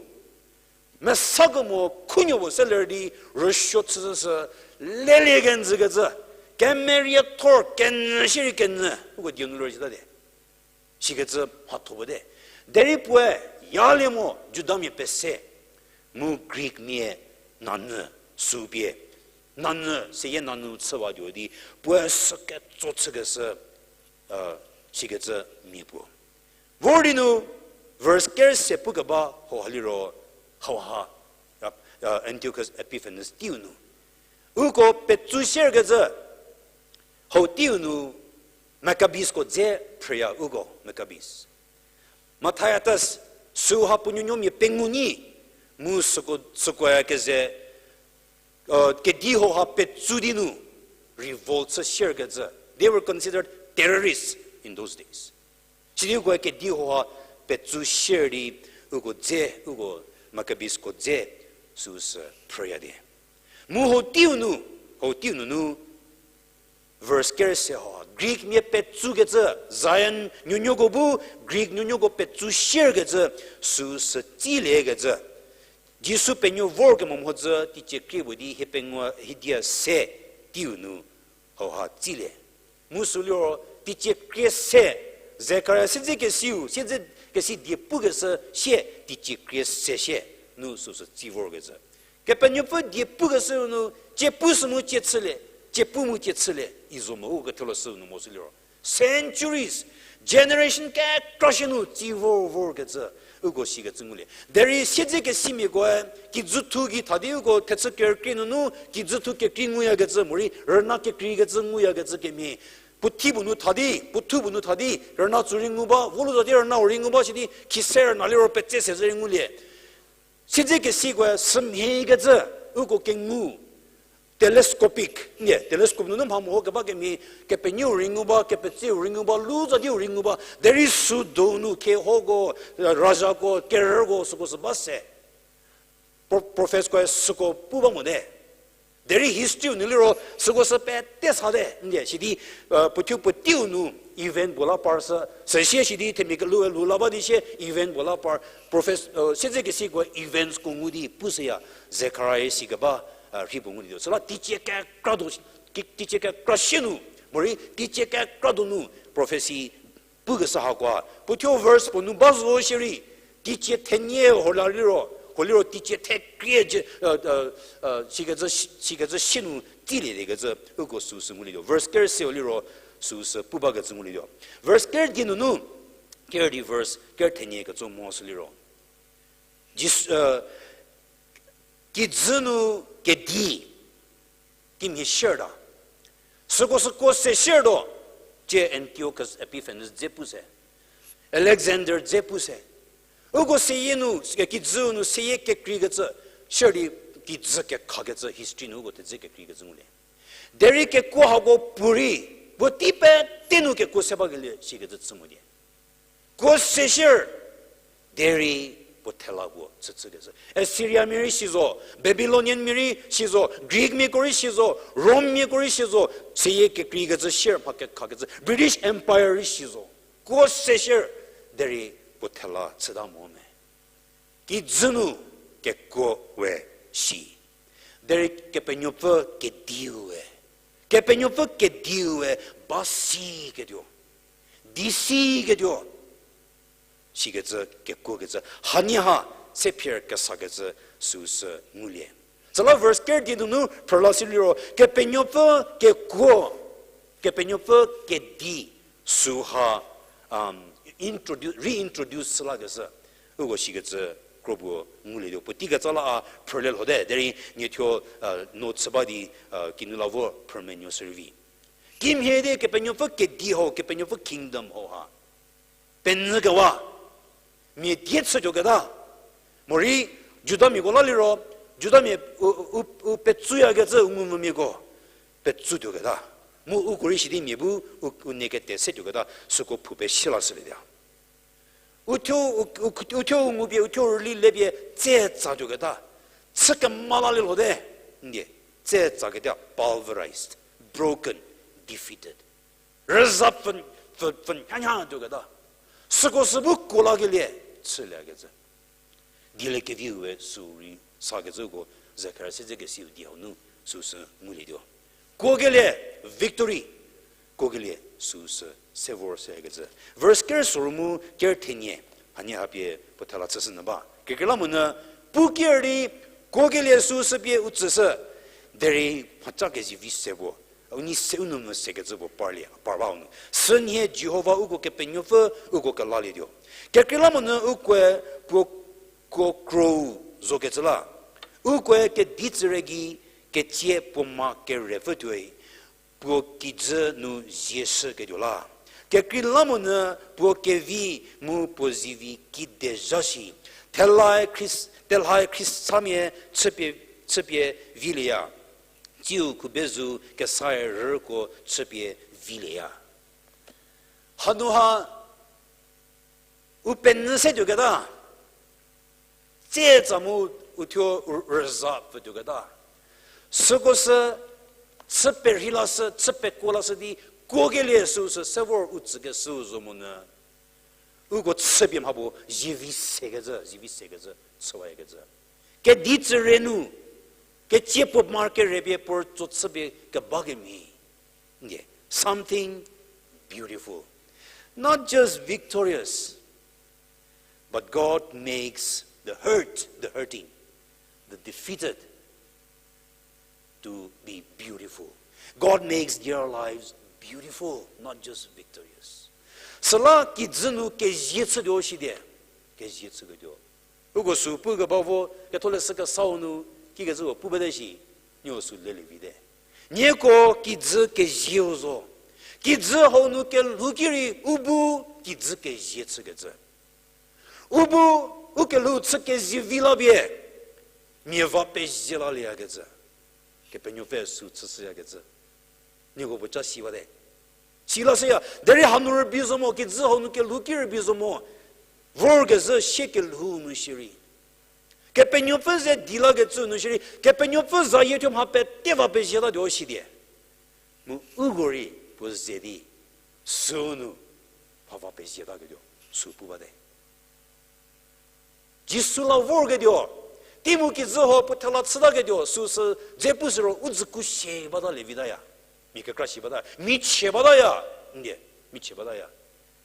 mesako mo khunuo puo seler di rüsuo chüshü, lelie kenjü kecü, kemeriethor kenyü shierei kenyü, uko die nu lor jüta te. Sikecü mhatho bate. Derei puoe yalie mo Judamia pese, mu Greekmia nanyü, sü pie nanyü, seyie nanyü chüwatuo di, puoe süketso chükeshü, sikecü mia puo. Vor di nu, verse ker se pukeba hauha liro, hauha, Antiochus Epiphanes teiu nu uko petsu sierkecü, hau teiu nu, Maccabeesko dze phrüya uko, Maccabees. Matthias, süha puo nuonuomia pengou nyi, mu süko, sükoe keze, kedi hauha petsu di nu, revolt chü sierkecü. They were considered terrorists in those days. Sidi ukoe kedi hauha petsu sier di, uko dze, uko Maccabeesko dze, süsü phrüya di. Mu hau teiu nu, hau teiu nunu, verse ker se hauha, Greekmia petsukecü, Zion nuonuoko bu, Greek nuonuoko petsu sierkecü, süsü tsiliekecü. Jisu penuo vorkemo mhodzü teicie krie puo di hie pengou hiedia se teiu nu hauha tsilie. Mu sü liro teicie krie se, Zekaria siedzekesiu, siedzekesi die pukeshü sie teicie krie se sie nu süsü tsi vorkecü. Kepenuopfü die pukeshü nu, cie pu sü mu cie chülie, cie pu mu cie chülie, i zo mo u ketholeshü nu mo sü liro. Centuries, generation kekra shie nu tsi vor vorkecü, uko sikecü ngulie. Derei siedzekesimiakoe, kijüthu gei tha di uko thechü kerükrie nunu, kijüthu kekrei nguyakecü, morei rüna kekreikecü nguyakecü kemhie. Puo thi puo nu tha di, puo thu puo nu tha di, rüna tsu rei ngu ba, volu za di rüna-u rei ngu ba, sidi khise rüna liro petse se zü rei ngulie. Siedzekesikoe sümhiekecü, uko kengu, telescopic, nie, telescope nunu mha meho keba kemhie, kepenuo-u rei ngu ba, kepetseu rei ngu ba, lu za di-u rei ngu ba, derei sü donu khehoko, razako, kerüko, süko sü ba se. Pro-, prophetskoe süko pu ba mote. Derei history-u nu liro, süko sü pete sate, nie, sidi, puothuo puoteiu nu event puo la par sü, süsie sidi themia kelhou lhou la ba di sie event puo la par, prophet, siedzekesikoe eventsko ngu di pushüya, Zekaria sikeba, rhi puo ngu di tuo. Süla teicie kekra do, teicie kekra sie nu, morei teicie kekra donu prophecy pukeshü hakoa, puothuo verse puo nu ba zo shierei, teicie thenie ho la liro, ho liro teicie thekrie, sikecü, sikecü sie nu tsilie di kecü, uko süsü ngulietuo. Verse ker se-u liro, süsü pu bakecü ngulietuo. Verse ker die nunu, ker di verse ker thenie ketso mo sü liro. Jis-, kijü nu kedi, kimhie sierta. Süko süko se siertuo, cie Antiochus Epiphanes dze pu se. Alexander dze pu se. Uko seyie nu, kijü nu seyie kekreikecü, sier di kijü kekhakecü history nu uko thedze kekreikecü ngulie. Derei kekuo hako puorei, puotei pete nu kekuo se bakelie sikecü chü mo die. Kuo se sier, derei puo thela puo chüchükecü. Assyriamia rei si zo, Babylonianmia rei si zo, Greekmiako rei si zo, Romemiako rei si zo, seyie kekreikecü sier mha kekhakecü, British Empire rei si zo. Kuo se sier, derei puo thela chüta mo me. Kijü nu kekuo we si. Derei Kepenuopfü kediu we. Kepenuopfü kediu we ba siketuo. Di siketuo. Sikecü kekuokecü. Hanie ha se phier kesakecü süsü ngulie. Süla verse ker die nunu phrüla si liro, Kepenuopfü kekuo, Kepenuopfü kedi süha, introduce, reintroduce chü lakecü, uko sikecü kro puo ngulietuo. Puotei ketsa la a phrülie lhote, derei nie thuo, no chü ba di, kinu la vo phrümenuo shürei vi. Kimhie di Kepenuopfü kedi hau, Kepenuopfü kingdom hau ha penyükewa, mia die chütuoketa. Morei Judamiako la liro, Judamia u, u, u petsuyakecü u ngumvümiako petsutuoketa. Mu uko rei sidi mia bu u, u nie kete setuoketa, süko phou pesie lashülietuo. Uthuo, u, u, uthuo u ngupie, uthuo rüli lepie, tse tsatuoketa. Chü kemalalie lhote, ndie, tse tsaketuo, pulverized, broken, defeated. Rüza pfü, pfü, pfü, nya, nya tuoketa. Süko sü bu kuo lakelie, chüliekecü. Dieliekeviu we sü rei sakecüko Zekaria siedzekesiu die hau nu süsü ngulietuo. Kuokelie, victory. Kuokelie süu sü se vor sü kecü. Verse ker soru mu ker thenie, hanie hapie puo thela chüshü nyü ba. Kekreilamonyü pu ker di kuokelie süu sü pie u tsüshü, derei mhaca kezivi se puo, u nei se u nou mvü se kecü puo parlie, par ba u nu. Sünhie Jihova uko Kepenuopfü uko kelalietuo. Kekreilamonyü ukoe puo kuo krou zo kecü la. Ukoe kedi tsüre gei ketsie puo ma kerepfü tuoi, puo kijü nu zie shüketuo la. Kekreilamonyü puo kevi mu puo zivi kide zha shi. Thelae Khris-, telhae Khristamia chüpie, chüpie vilieya. Tsiu khubezu kesae rüko chüpie vilieya. Hanu ha u penyü se tuoketa, tse tsa mu u thuo rüza pfü tuoketa. Süko sü, chü perhei lashü, chü pekuo lashü di, kuokelie süu sü se vor u tsükeshüu zo monyü. Uko chüpie mha puo zivi sekecü, zivi sekecü, chüwayakecü. Kedi tsüre nu, ketsie puo ma kerepie puo tso chüpie keba kemhie. Nge, something beautiful. Not just victorious, but God makes the hurt, the hurting, the defeated to be beautiful. God makes their lives beautiful, not just victorious. Süla kijü nu kezie chütuo shidi, kezie chüketuo. Uko sü pukeba vo, Ketholeshü Kesau nu, kikecü puo pu bate shi, nieko sü lelie vite. Nieko kijü kezieu zo. Kijü hau nu kelhou ki rei u bu kijü kezie chükecü. U bu, u kelhou chü kezie vi la pie, mia va pezie lalieyakecü. Kepenuopfü sü chüshüyakecü. Nieko puo ca si bate. Si lashüya, derei hanu rübei zo mo, kijü hau nu kelhou ki rübei zo mo. Vorkezhü sie kelhou nu shierei. Kepenuopfü ze di lakecü nu shierei, Kepenuopfü zayie thuo mha pete va pezietatuo shidi. Mu uko rei puo ze di, süu nu, mha va pezietaketuo, sü pu bate. Jisu la vorketuo, tei mu kijü hau puo thela chütaketuo, süu sü dze pu siro u dzüku sie bata le vitaya. Mia kekra si bata, michie bataya, nde, michie bataya.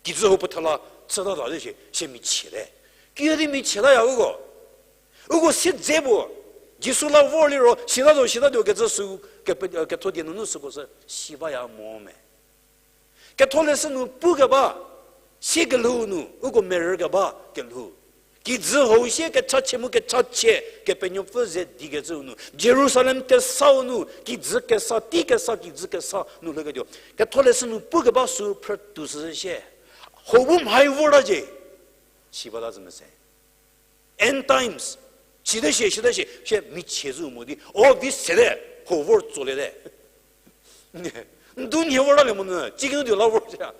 Kijü hau puo thela chütata di sie, sie michiete. Kiüdi michietaya uko. Uko sie dze puo, Jisu la vor liro, sitatuo, sitatuo kecü sü, kepe-, ketho die nunu süko sü, si baya mo me. Ketholeshü nu pukeba, sie kelhou nu, uko merükeba kelhou. Kijü hau sie kechachie mu kechachie, Kepenuopfü ze dikecüu nu. Jerusalem kesau nu, kijü kesa, tei kesa, kijü kesa nu lhüketuo. Ketholeshü nu pukeba sü phrütuo süshie. Hau bu mhai vortacie. Si bata zü mese. End times. Sita shie, sita shie, sie michie zü mo di. O vi sete, hau vor tsoliete. Ndu nhie vortalie monyü, cikinu tuo la vor sia.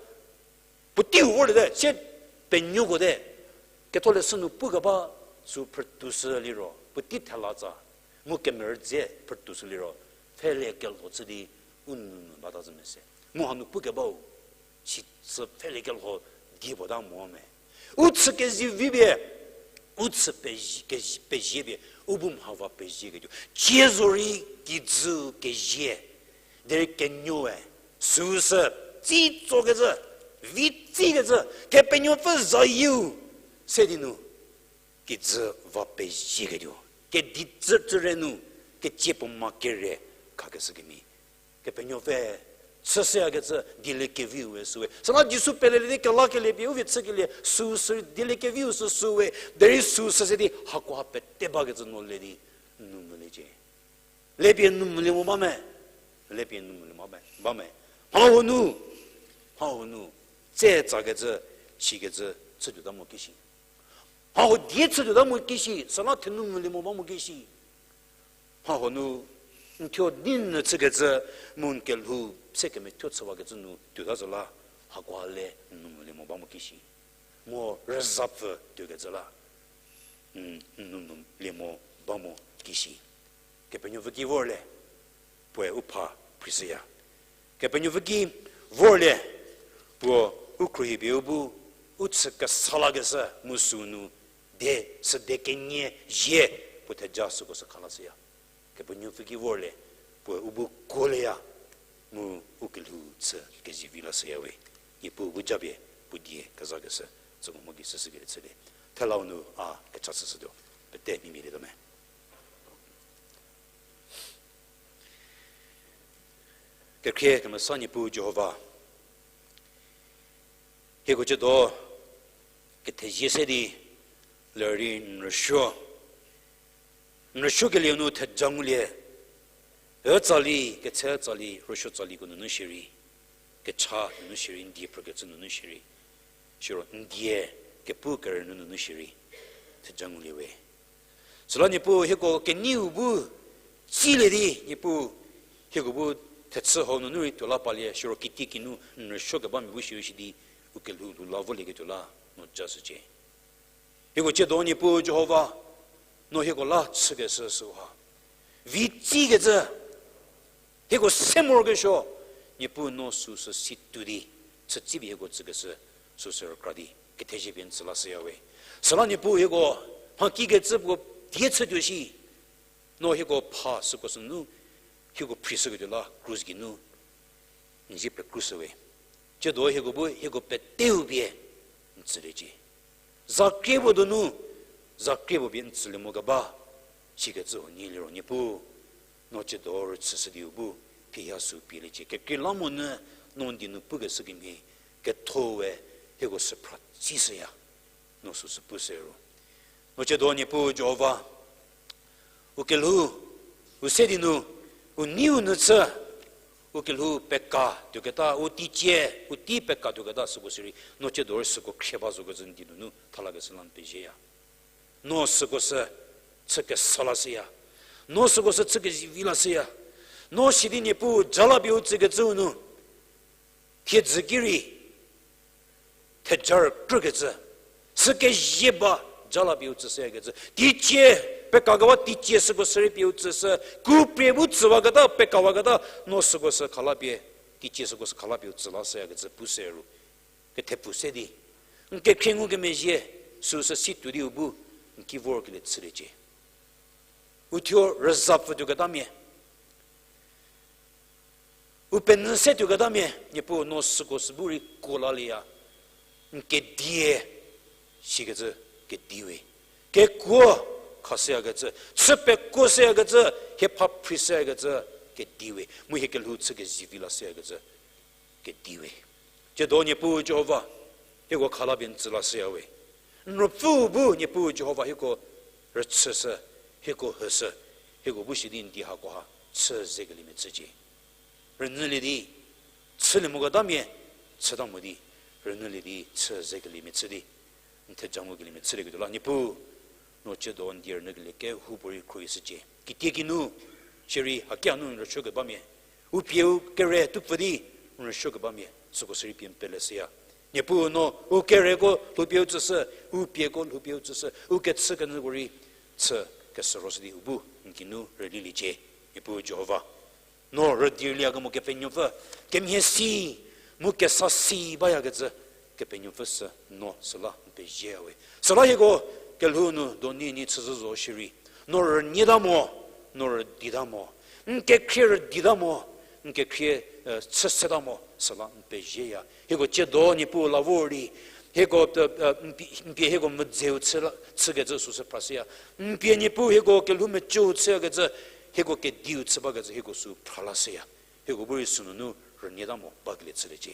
Puoteiu vorliete, sie penuoko te. Ketholeshü nu pukeba sü phrütuo sü liro, puotei thela tsa. Mu kemerü dze phrütuo sü liro, pfhelie kelho chü di u nou nu bata zü mese. Mu hanu pukebau, sisü pfhelie kelho die puo ta mo me. U chü kezivi pie, u chü pezie, kezi-, pezie pie, u bu mha va pezieketuo. Cie zorei kijü kezie, derei kenuoe, süu sü, tsitsokecü, vi tsikecü, Kepenuopfü zayieu, se di nu, kijü va pezieketuo. Kedi tsü, tsüre nu, ketsie puo ma kere, khakeshü kemhie. Kepenuopfü, chüshüyakecü, dieliekeviu we süwe. Süla Jisu pelelie di kelakelie pie, u vie chükelie, süu sü dieliekeviu sü süwe. Derei süu sü se di, hakoha pete bakecü no le di, nu mvüliecie. Lepie nu mvülie mo ba me. Lepie nu mvülie mo ba me. Mha hanu. Mha hanu. Tse tsakecü, chikecü, chütuota mo kishi. Mha ho die chütuota mo kishi, süla thenu mvülie mo ba mo kishi. Mha hanu, n thuo di nyü chükecü, mu n kelhou, se kemethuo chüwakecü nu tuota zo la, hakoha le nu mvülie mo ba mo kishi. Mo rüzapfü tuokecü la, n, n nu mvülie mo ba mo kishi. Kepenuopfü ki vorlie, puoe u pha phrishüya. Kepenuopfü ki vorlie, puo u khruohi pie u bu, u chü kesa lakeshü mu süu nu, de, süde kenie zie, puo theja süko sü khalashüya. Kepenuopfü ki vorlie, puoe u bu kuolieya. Mu u kelhou chü kezivi lashüya we. Niepuu bu japie puo die kezakeshü, tsüko mu gei süsü gei chülie. Thelau nu a kecha chüshütuo. Pete mimia lietuo me. Kekhrie kemesa Niepuu Jihova, hieko ciedo kethezie se di lerei n rüsuo, n rüsuokelieu nu theja ngulie, ü tsali, ketse tsali, rüsuo tsaliko nunu shierei, kecha nunu shierei, n die phrükecü nunu shierei, siro n die kepu kerünu nunu shierei, theja ngulie we. Süla Niepuu hieko keneiu bu tsilie di, Niepuu hieko bu thechü hau nunu rei tuo la palie, siro kitiekinu n rüsuokebamia bu shierei shi di, u kelhou lhou la volieketuo la no jashücie. Hieko ciedo Niepuu Jihova, no hieko la chükeshü süha, vi tsikecü, hieko se morokesuo, Niepuu no süsü situo di, chütsipie hieko tsükeshü süsü rükra di kethezie pie n tsü lashüya we. Süla Niepuu hieko mhakikecü puo die chütuo shi, no hieko pha süko sünu, hieko phrishüketuo la krus geinu n zie pekrushü we. Ciedo hieko bu hieko peteu pie n tsüliecie. Zakrie puo donu, zakrie puo pie n tsülie mo keba, sikecü huonie liro Niepuu, no ciedo rüchüshü diu bu, phiha sü pieliecie. Kekreilamonyü, no n die nu pukeshü kemhie, ketho we, hieko süphra tsishüya, no süsü pushü ro. No ciedo Niepuu Jihova, u kelhou, u se di nu, u neiu nu chü, u kelhou peka tuoketa, u teicie, u tei peka tuoketa süko sirei, no ciedo rei süko khrie ba zokecü n die nunu thalakeshü la n pezieya. No süko sü chü kesa lashüya. No süko sü chü kezivi lashüya. No sidi Niepuu ja la pie u tsükecüu nu, thiedzü ki rei, theja rükrükecü, sü kezie ba ja la pie u tsüshüyakecü, teicie, pekakeba teicie süko sü rei pie u tsüshü, kuprie bu tsüwaketa, pekawaketa, no süko sü khalapie, teicie süko sü khalapie u tsü lashüyakecü pushü ro. Kethepfu se di, n kekhrie ngukemezhie, süsü situo di u bu, n ki vorkelie chüliecie. U thuo rüzapfü tuoketamia, u penyü se tuoketamia, Niepuu no süko sü bu rei kuo lalieya, n kedie, sikecü kedi we. Kekuo khashüyakecü, chü pekuoshüyakecü, hie pha phrishüyakecü kedi we. Mu hie kelhou chü kezivi lashüyakecü kedi we. Ciedo Niepuu Jihova, hieko khalapie n tsü lashüya we. N ruopfüu bu Niepuu Jihova hieko rüchüshü, hieko hüshü, hieko bu sidi n die hakoha chü zekeliemia chücie. Rünyülie di, chülie moketamia, chüta mo di, rünyülie di chü zekeliemia chü di, n theja ngukeliemia chülieketuo la Niepuu, no ciedo n die rünyükelie kehoupuorei khruohishücie. Kitiekinu, shierei hakia nu n rüsuokebamia, u pie u kere tupfü di n rüsuokebamia süko sü rei pie n peleshüya. Niepuu no u kereko lhoupie u tsüshü, u pieko lhoupie u tsüshü, u kechükenyüko rei chü kesüroshü di u bu n geinu rüliliecie. Niepuu Jihova, no rüdilie kemo Kepenuopfü, kemhie si mu kesa si bayakecü Kepenuopfü sü no süla n pezieya we. Süla hieko kelhou nu doni ni chüzhü zo shierei, no rünieta mo, no rüdita mo, n kekhrie rüdita mo, n kekhrie chü seta mo süla n pezieya. Hieko ciedo Niepuu la vor di, hieko n pie hieko medzeu chükecü süsü phrashüya. N pie Niepuu hieko kelhou mecüu chüyakecü, hieko kediu chü bakecü hieko sü phralashüya. Hieko bu rei sünunu rünieta mo bakelie chüliecie.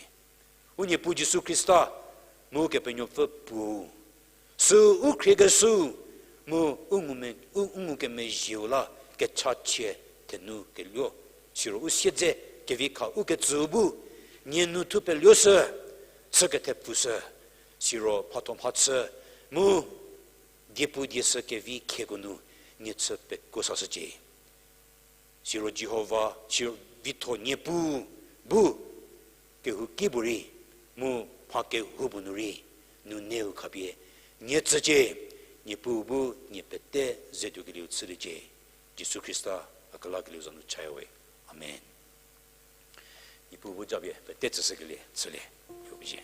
U Niepuu Jisu Khrista, mu Kepenuopfü Puo, sü u khriekeshü, mu u ngukemezhieu la kechachie thenu keluo, siro u siedze kevi kha u ketsüu bu, nie nu thupeluoshü, chü kethepfushü, siro mhatho mhachü, mu diepu dieshü kevi khieko nu nie chü pekuo sashücie. Siro Jihova, siro vitho Niepuu bu kehouki puorei, mu mha kehoupuo nu rei, nuneu khapie nie tsücie. Niepuu bu nie pete zetuokelieu chüliecie. Jisu Khrista a kelakelieu za nu chaya we. Amen. Niepuu bu japie pete tsüshükelie chülie. Yo pie.